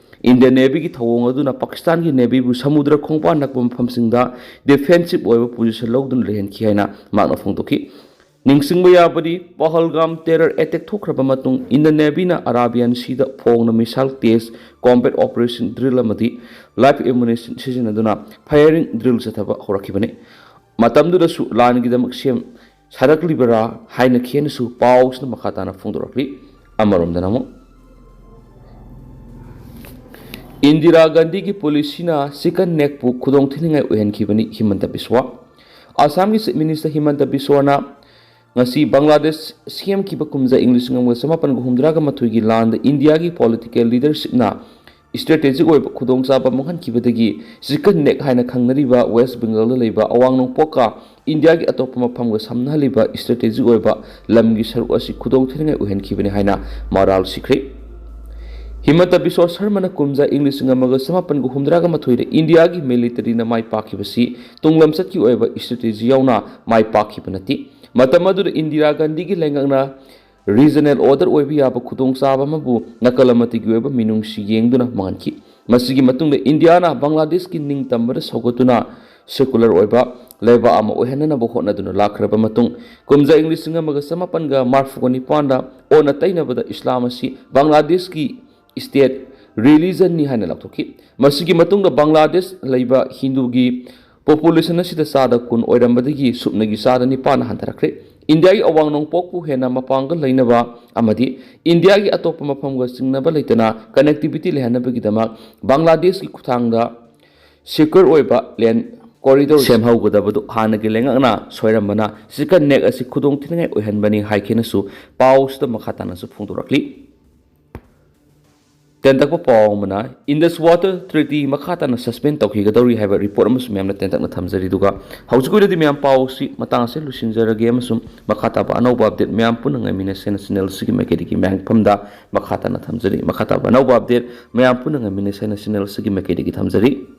ꯏꯟꯗꯤꯌꯟ ꯅꯦꯚꯤꯒꯤ ꯊꯧꯑꯣꯡ ꯑꯗꯨꯅ ꯄꯥꯀꯤꯁꯇꯥꯟꯒꯤ ꯅꯦꯚꯤꯕꯨ ꯁꯃꯨꯗ꯭ꯔ ꯈꯣꯡꯕꯥꯟ ꯅꯛꯄ ꯃꯐꯝꯁꯤꯡꯗ ꯗꯤꯐꯦꯟꯁꯤꯞ ꯑꯣꯏꯕ ꯄꯣꯖꯤꯁꯟ ꯂꯧꯗꯨꯅ ꯂꯩꯍꯟꯈꯤ ꯍꯥꯏꯅ ꯃꯍꯥꯛꯅ ꯐꯣꯡꯗꯣꯛꯈꯤ꯫ ꯅꯤꯡꯁꯤꯡꯕ ꯌꯥꯕꯗꯤ, ꯄꯍꯜꯒꯥꯝ ꯇꯦꯔꯔ ꯑꯦꯇꯦꯛ ꯊꯣꯛꯈ꯭ꯔꯕ ꯃꯇꯨꯡ ꯏꯟꯗꯤꯌꯟ ꯅꯦꯚꯤꯅ ꯑꯔꯥꯕꯤꯌꯥꯟ ꯁꯤꯗ ꯐꯣꯡꯅ missile tests, combat operation drill ꯑꯃꯗꯤ ꯂꯥꯏꯐ ꯑꯦꯃꯨꯅꯤꯁꯟ ꯁꯤꯖꯤꯟꯅꯗꯨꯅ ꯐꯥꯌꯔꯤꯡ ꯗ꯭ꯔꯤꯜ ꯆꯠꯊꯕ ꯍꯧꯔꯛꯈꯤꯕꯅꯤ꯫ ꯃꯇꯝꯗꯨꯗꯁꯨ ꯂꯥꯟꯒꯤꯗꯃꯛ ꯁꯦꯝ ꯁꯥꯔꯛꯂꯤꯕꯔꯥ ꯍꯥꯏꯅ ꯈꯦꯟꯅꯁꯨ ꯄꯥꯎꯁꯤꯅ ꯃꯈꯥ ꯇꯥꯅ ꯐꯣꯡꯗꯣꯔꯛꯂꯤ꯫ ꯑꯃꯔꯣꯝꯗꯅ ꯑꯃꯨꯛ ꯏꯟꯗꯤꯔꯥ ꯒꯥꯟꯙꯤꯒꯤ ꯄꯣꯂꯤꯁꯤꯅ ꯆꯤꯀꯟ ꯅꯦꯛꯄꯨ ꯈꯨꯗꯣꯡ ꯊꯤꯅꯤꯡꯉꯥꯏ ꯑꯣꯏꯍꯟꯈꯤꯕꯅꯤ ꯍꯤꯃꯟꯇ ꯕꯤꯁ꯭ꯋꯥ꯫ ꯑꯁꯥꯝꯒꯤ ꯆꯤꯐ ꯃꯤꯅꯤꯁꯇꯔ ꯍꯤꯃꯟꯇ ꯕꯤꯁ꯭ꯋꯥꯅ ꯉꯁꯤ ꯕꯪꯒ꯭ꯂꯥꯗꯦꯁ ꯁꯦꯝꯈꯤꯕ ꯀꯨꯝꯖꯥ ꯏꯪ ꯂꯤꯁꯤꯡ ꯑꯃꯒ ꯆꯃꯥꯄꯟꯒ ꯍꯨꯝꯗ꯭ꯔꯥꯒ ꯃꯥꯊꯣꯏꯒꯤ ꯂꯥꯟꯗ ꯏꯟꯗꯤꯌꯥꯒꯤ ꯄꯣꯂꯤꯇꯤꯀꯦꯜ ꯂꯤꯗꯔꯁꯤꯞꯅ ꯏꯁꯇ꯭ꯔꯦꯇꯦꯖꯤꯛ ꯑꯣꯏꯕ ꯈꯨꯗꯣꯡꯆꯥꯕ ꯃꯥꯡꯍꯟꯈꯤꯕꯗꯒꯤ ꯆꯤꯀꯟ ꯅꯦꯛ ꯍꯥꯏꯅ ꯈꯪꯅꯔꯤꯕ ꯋꯦꯁ ꯕꯦꯡꯒꯜꯗ ꯂꯩꯕ ꯑꯋꯥꯡ ꯅꯣꯡꯄꯣꯛꯀ ꯏꯟꯗꯤꯌꯥꯒꯤ ꯑꯇꯣꯞꯄ ꯃꯐꯝꯒ ꯁꯝꯅꯍꯜꯂꯤꯕ ꯏꯁꯇ꯭ꯔꯦꯇꯦꯖꯤꯛ ꯑꯣꯏꯕ ꯂꯝꯒꯤ ꯁꯔꯨꯛ ꯑꯁꯤ ꯈꯨꯗꯣꯡ ꯊꯤꯅꯤꯡꯉꯥꯏ ꯑꯣꯏꯍꯟꯈꯤꯕꯅꯤ ꯍꯥꯏꯅ ꯃꯔꯥꯜ ꯁꯤꯈ꯭ꯔꯦ꯫ ꯍꯤꯃꯟꯇ ꯕꯤꯁ꯭ꯋꯥ ꯁꯔꯃꯅ ꯀꯨꯝꯖꯥ ꯏꯪ ꯂꯤꯁꯤꯡ ꯑꯃꯒ ꯆꯃꯥꯄꯟꯒ ꯍꯨꯝꯗ꯭ꯔꯥꯒ ꯃꯥꯊꯣꯏꯗ ꯏꯟꯗꯤꯌꯥꯒꯤ ꯃꯤꯂꯤꯇꯔꯤꯅ ꯃꯥꯏ ꯄꯥꯛꯈꯤꯕꯁꯤ ꯇꯨꯡ ꯂꯝꯆꯠꯀꯤ ꯑꯣꯏꯕ ꯏꯁꯇ꯭ꯔꯦꯇꯦꯖꯤ ꯌꯥꯎꯅ ꯃꯥꯏ ꯄꯥꯛꯈꯤꯕ ꯅꯠꯇꯦ꯫ ꯃꯇꯝ ꯑꯗꯨꯗ ꯏꯟꯗꯤꯔꯥ ꯒꯥꯟꯙꯤꯒꯤ ꯂꯩꯉꯥꯛꯅ ꯔꯤꯖꯅꯦꯜ ꯑꯣꯔꯗꯔ ꯑꯣꯏꯕ ꯌꯥꯕ ꯈꯨꯗꯣꯡꯆꯥꯕ ꯑꯃꯕꯨ ꯅꯥꯀꯜ ꯑꯃꯠꯇꯒꯤ ꯑꯣꯏꯕ ꯃꯤꯅꯨꯡꯁꯤ ꯌꯦꯡꯗꯨꯅ ꯃꯥꯡꯍꯟꯈꯤ꯫ ꯃꯁꯤꯒꯤ ꯃꯇꯨꯡꯗ ꯏꯟꯗꯤꯌꯥꯅ ꯕꯪꯒ꯭ꯂꯥꯗꯦꯁꯀꯤ ꯅꯤꯡꯇꯝꯕꯗ ꯁꯧꯒꯠꯇꯨꯅ ꯁꯦꯀꯨꯂꯔ ꯑꯣꯏꯕ ꯂꯩꯕꯥꯛ ꯑꯃ ꯑꯣꯏꯍꯟꯅꯅꯕ ꯍꯣꯠꯅꯗꯨꯅ ꯂꯥꯛꯈ꯭ꯔꯕ ꯃꯇꯨꯡ, ꯀꯨꯝꯖꯥ ꯏꯪ ꯂꯤꯁꯤꯡ ꯑꯃꯒ ꯆꯃꯥꯄꯟꯒ ꯃꯔꯤꯐꯨꯒ ꯅꯤꯄꯥꯟꯗ ꯑꯣꯟꯅ ꯇꯩꯅꯕꯗ ꯏꯁꯂꯥꯝ ꯑꯁꯤ ꯕꯪꯒ꯭ꯂꯥꯗꯦꯁꯀꯤ state religion ꯅꯤ ꯍꯥꯏꯅ ꯂꯥꯎꯊꯣꯛꯈꯤ꯫ ꯃꯁꯤꯒꯤ ꯃꯇꯨꯡꯗ ꯕꯪꯒ꯭ꯂꯥꯗꯦꯁ ꯂꯩꯕ ꯍꯤꯟꯗꯨꯒꯤ population ꯑꯁꯤꯗ ꯆꯥꯗ ꯀꯨꯟ ꯑꯣꯏꯔꯝꯕꯗꯒꯤ ꯁꯨꯞꯅꯒꯤ ꯆꯥꯗ ꯅꯤꯄꯥꯟ ꯍꯟꯊꯔꯛꯈ꯭ꯔꯦ꯫ ꯏꯟꯗꯤꯌꯥꯒꯤ ꯑꯋꯥꯡ ꯅꯣꯡꯄꯣꯛꯄꯨ ꯍꯦꯟꯅ ꯃꯄꯥꯡꯒꯜ ꯂꯩꯅꯕ ꯑꯃꯗꯤ ꯏꯟꯗꯤꯌꯥꯒꯤ ꯑꯇꯣꯞꯄ ꯃꯐꯝꯒ ꯆꯤꯡꯅꯕ ꯂꯩꯇꯅ connectivity ꯂꯩꯍꯟꯅꯕꯒꯤꯗꯃꯛ ꯕꯪꯒ꯭ꯂꯥꯗꯦꯁꯀꯤ ꯈꯨꯠꯊꯥꯡꯗ secure ꯑꯣꯏꯕ land corridor ꯁꯦꯝꯍꯧꯒꯗꯕꯗꯨ ꯍꯥꯟꯅꯒꯤ ꯂꯩꯉꯥꯛꯅ ꯁꯣꯏꯔꯝꯕꯅ chicken neck ꯑꯁꯤ ꯈꯨꯗꯣꯡ ꯊꯤꯅꯤꯡꯉꯥꯏ ꯑꯣꯏꯍꯟꯕꯅꯤ ꯍꯥꯏꯈꯤꯅꯁꯨ ꯄꯥꯎꯁꯤꯗ ꯃꯈꯥ ꯇꯥꯅꯁꯨ ꯐꯣꯡꯗꯣꯔꯛꯂꯤ꯫ ꯇꯦꯟꯇꯛꯄ ꯄꯥꯎ ꯑꯃꯅ Indus Water Treaty ꯃꯈꯥ ꯇꯥꯅ suspend ꯇꯧꯈꯤꯒꯗꯧꯔꯤ ꯍꯥꯏꯕ report ꯑꯃꯁꯨ ꯃꯌꯥꯝꯅ ꯇꯦꯟꯇꯛꯅ ꯊꯝꯖꯔꯤ꯫ ꯑꯗꯨꯒ ꯍꯧꯖꯤꯛ ꯑꯣꯏꯅꯗꯤ ꯃꯌꯥꯝ ꯄꯥꯎꯁꯤ ꯃꯇꯥꯡ ꯑꯁꯤꯗ ꯂꯣꯏꯁꯤꯟꯖꯔꯒꯦ ꯑꯃꯁꯨꯡ ꯃꯈꯥ ꯇꯥꯕ ꯑꯅꯧꯕ update ꯃꯌꯥꯝ ꯄꯨꯟꯅ ꯉꯥꯏꯃꯤꯟꯅꯁꯦꯅ channel ꯑꯁꯤꯒꯤ ꯃꯥꯏꯀꯩꯗꯒꯤ ꯃꯌꯥꯝꯐꯝꯗ ꯃꯈꯥ ꯇꯥꯅ ꯊꯝꯖꯔꯤ꯫ ꯃꯈꯥ ꯇꯥꯕ ꯑꯅꯧꯕ update ꯃꯌꯥꯝ ꯄꯨꯟꯅ ꯉꯥꯏꯃꯤꯟꯅꯁꯦꯅ channel ꯑꯁꯤꯒꯤ ꯃꯥꯏꯀꯩꯗꯒꯤ ꯊꯝꯖꯔꯤ꯫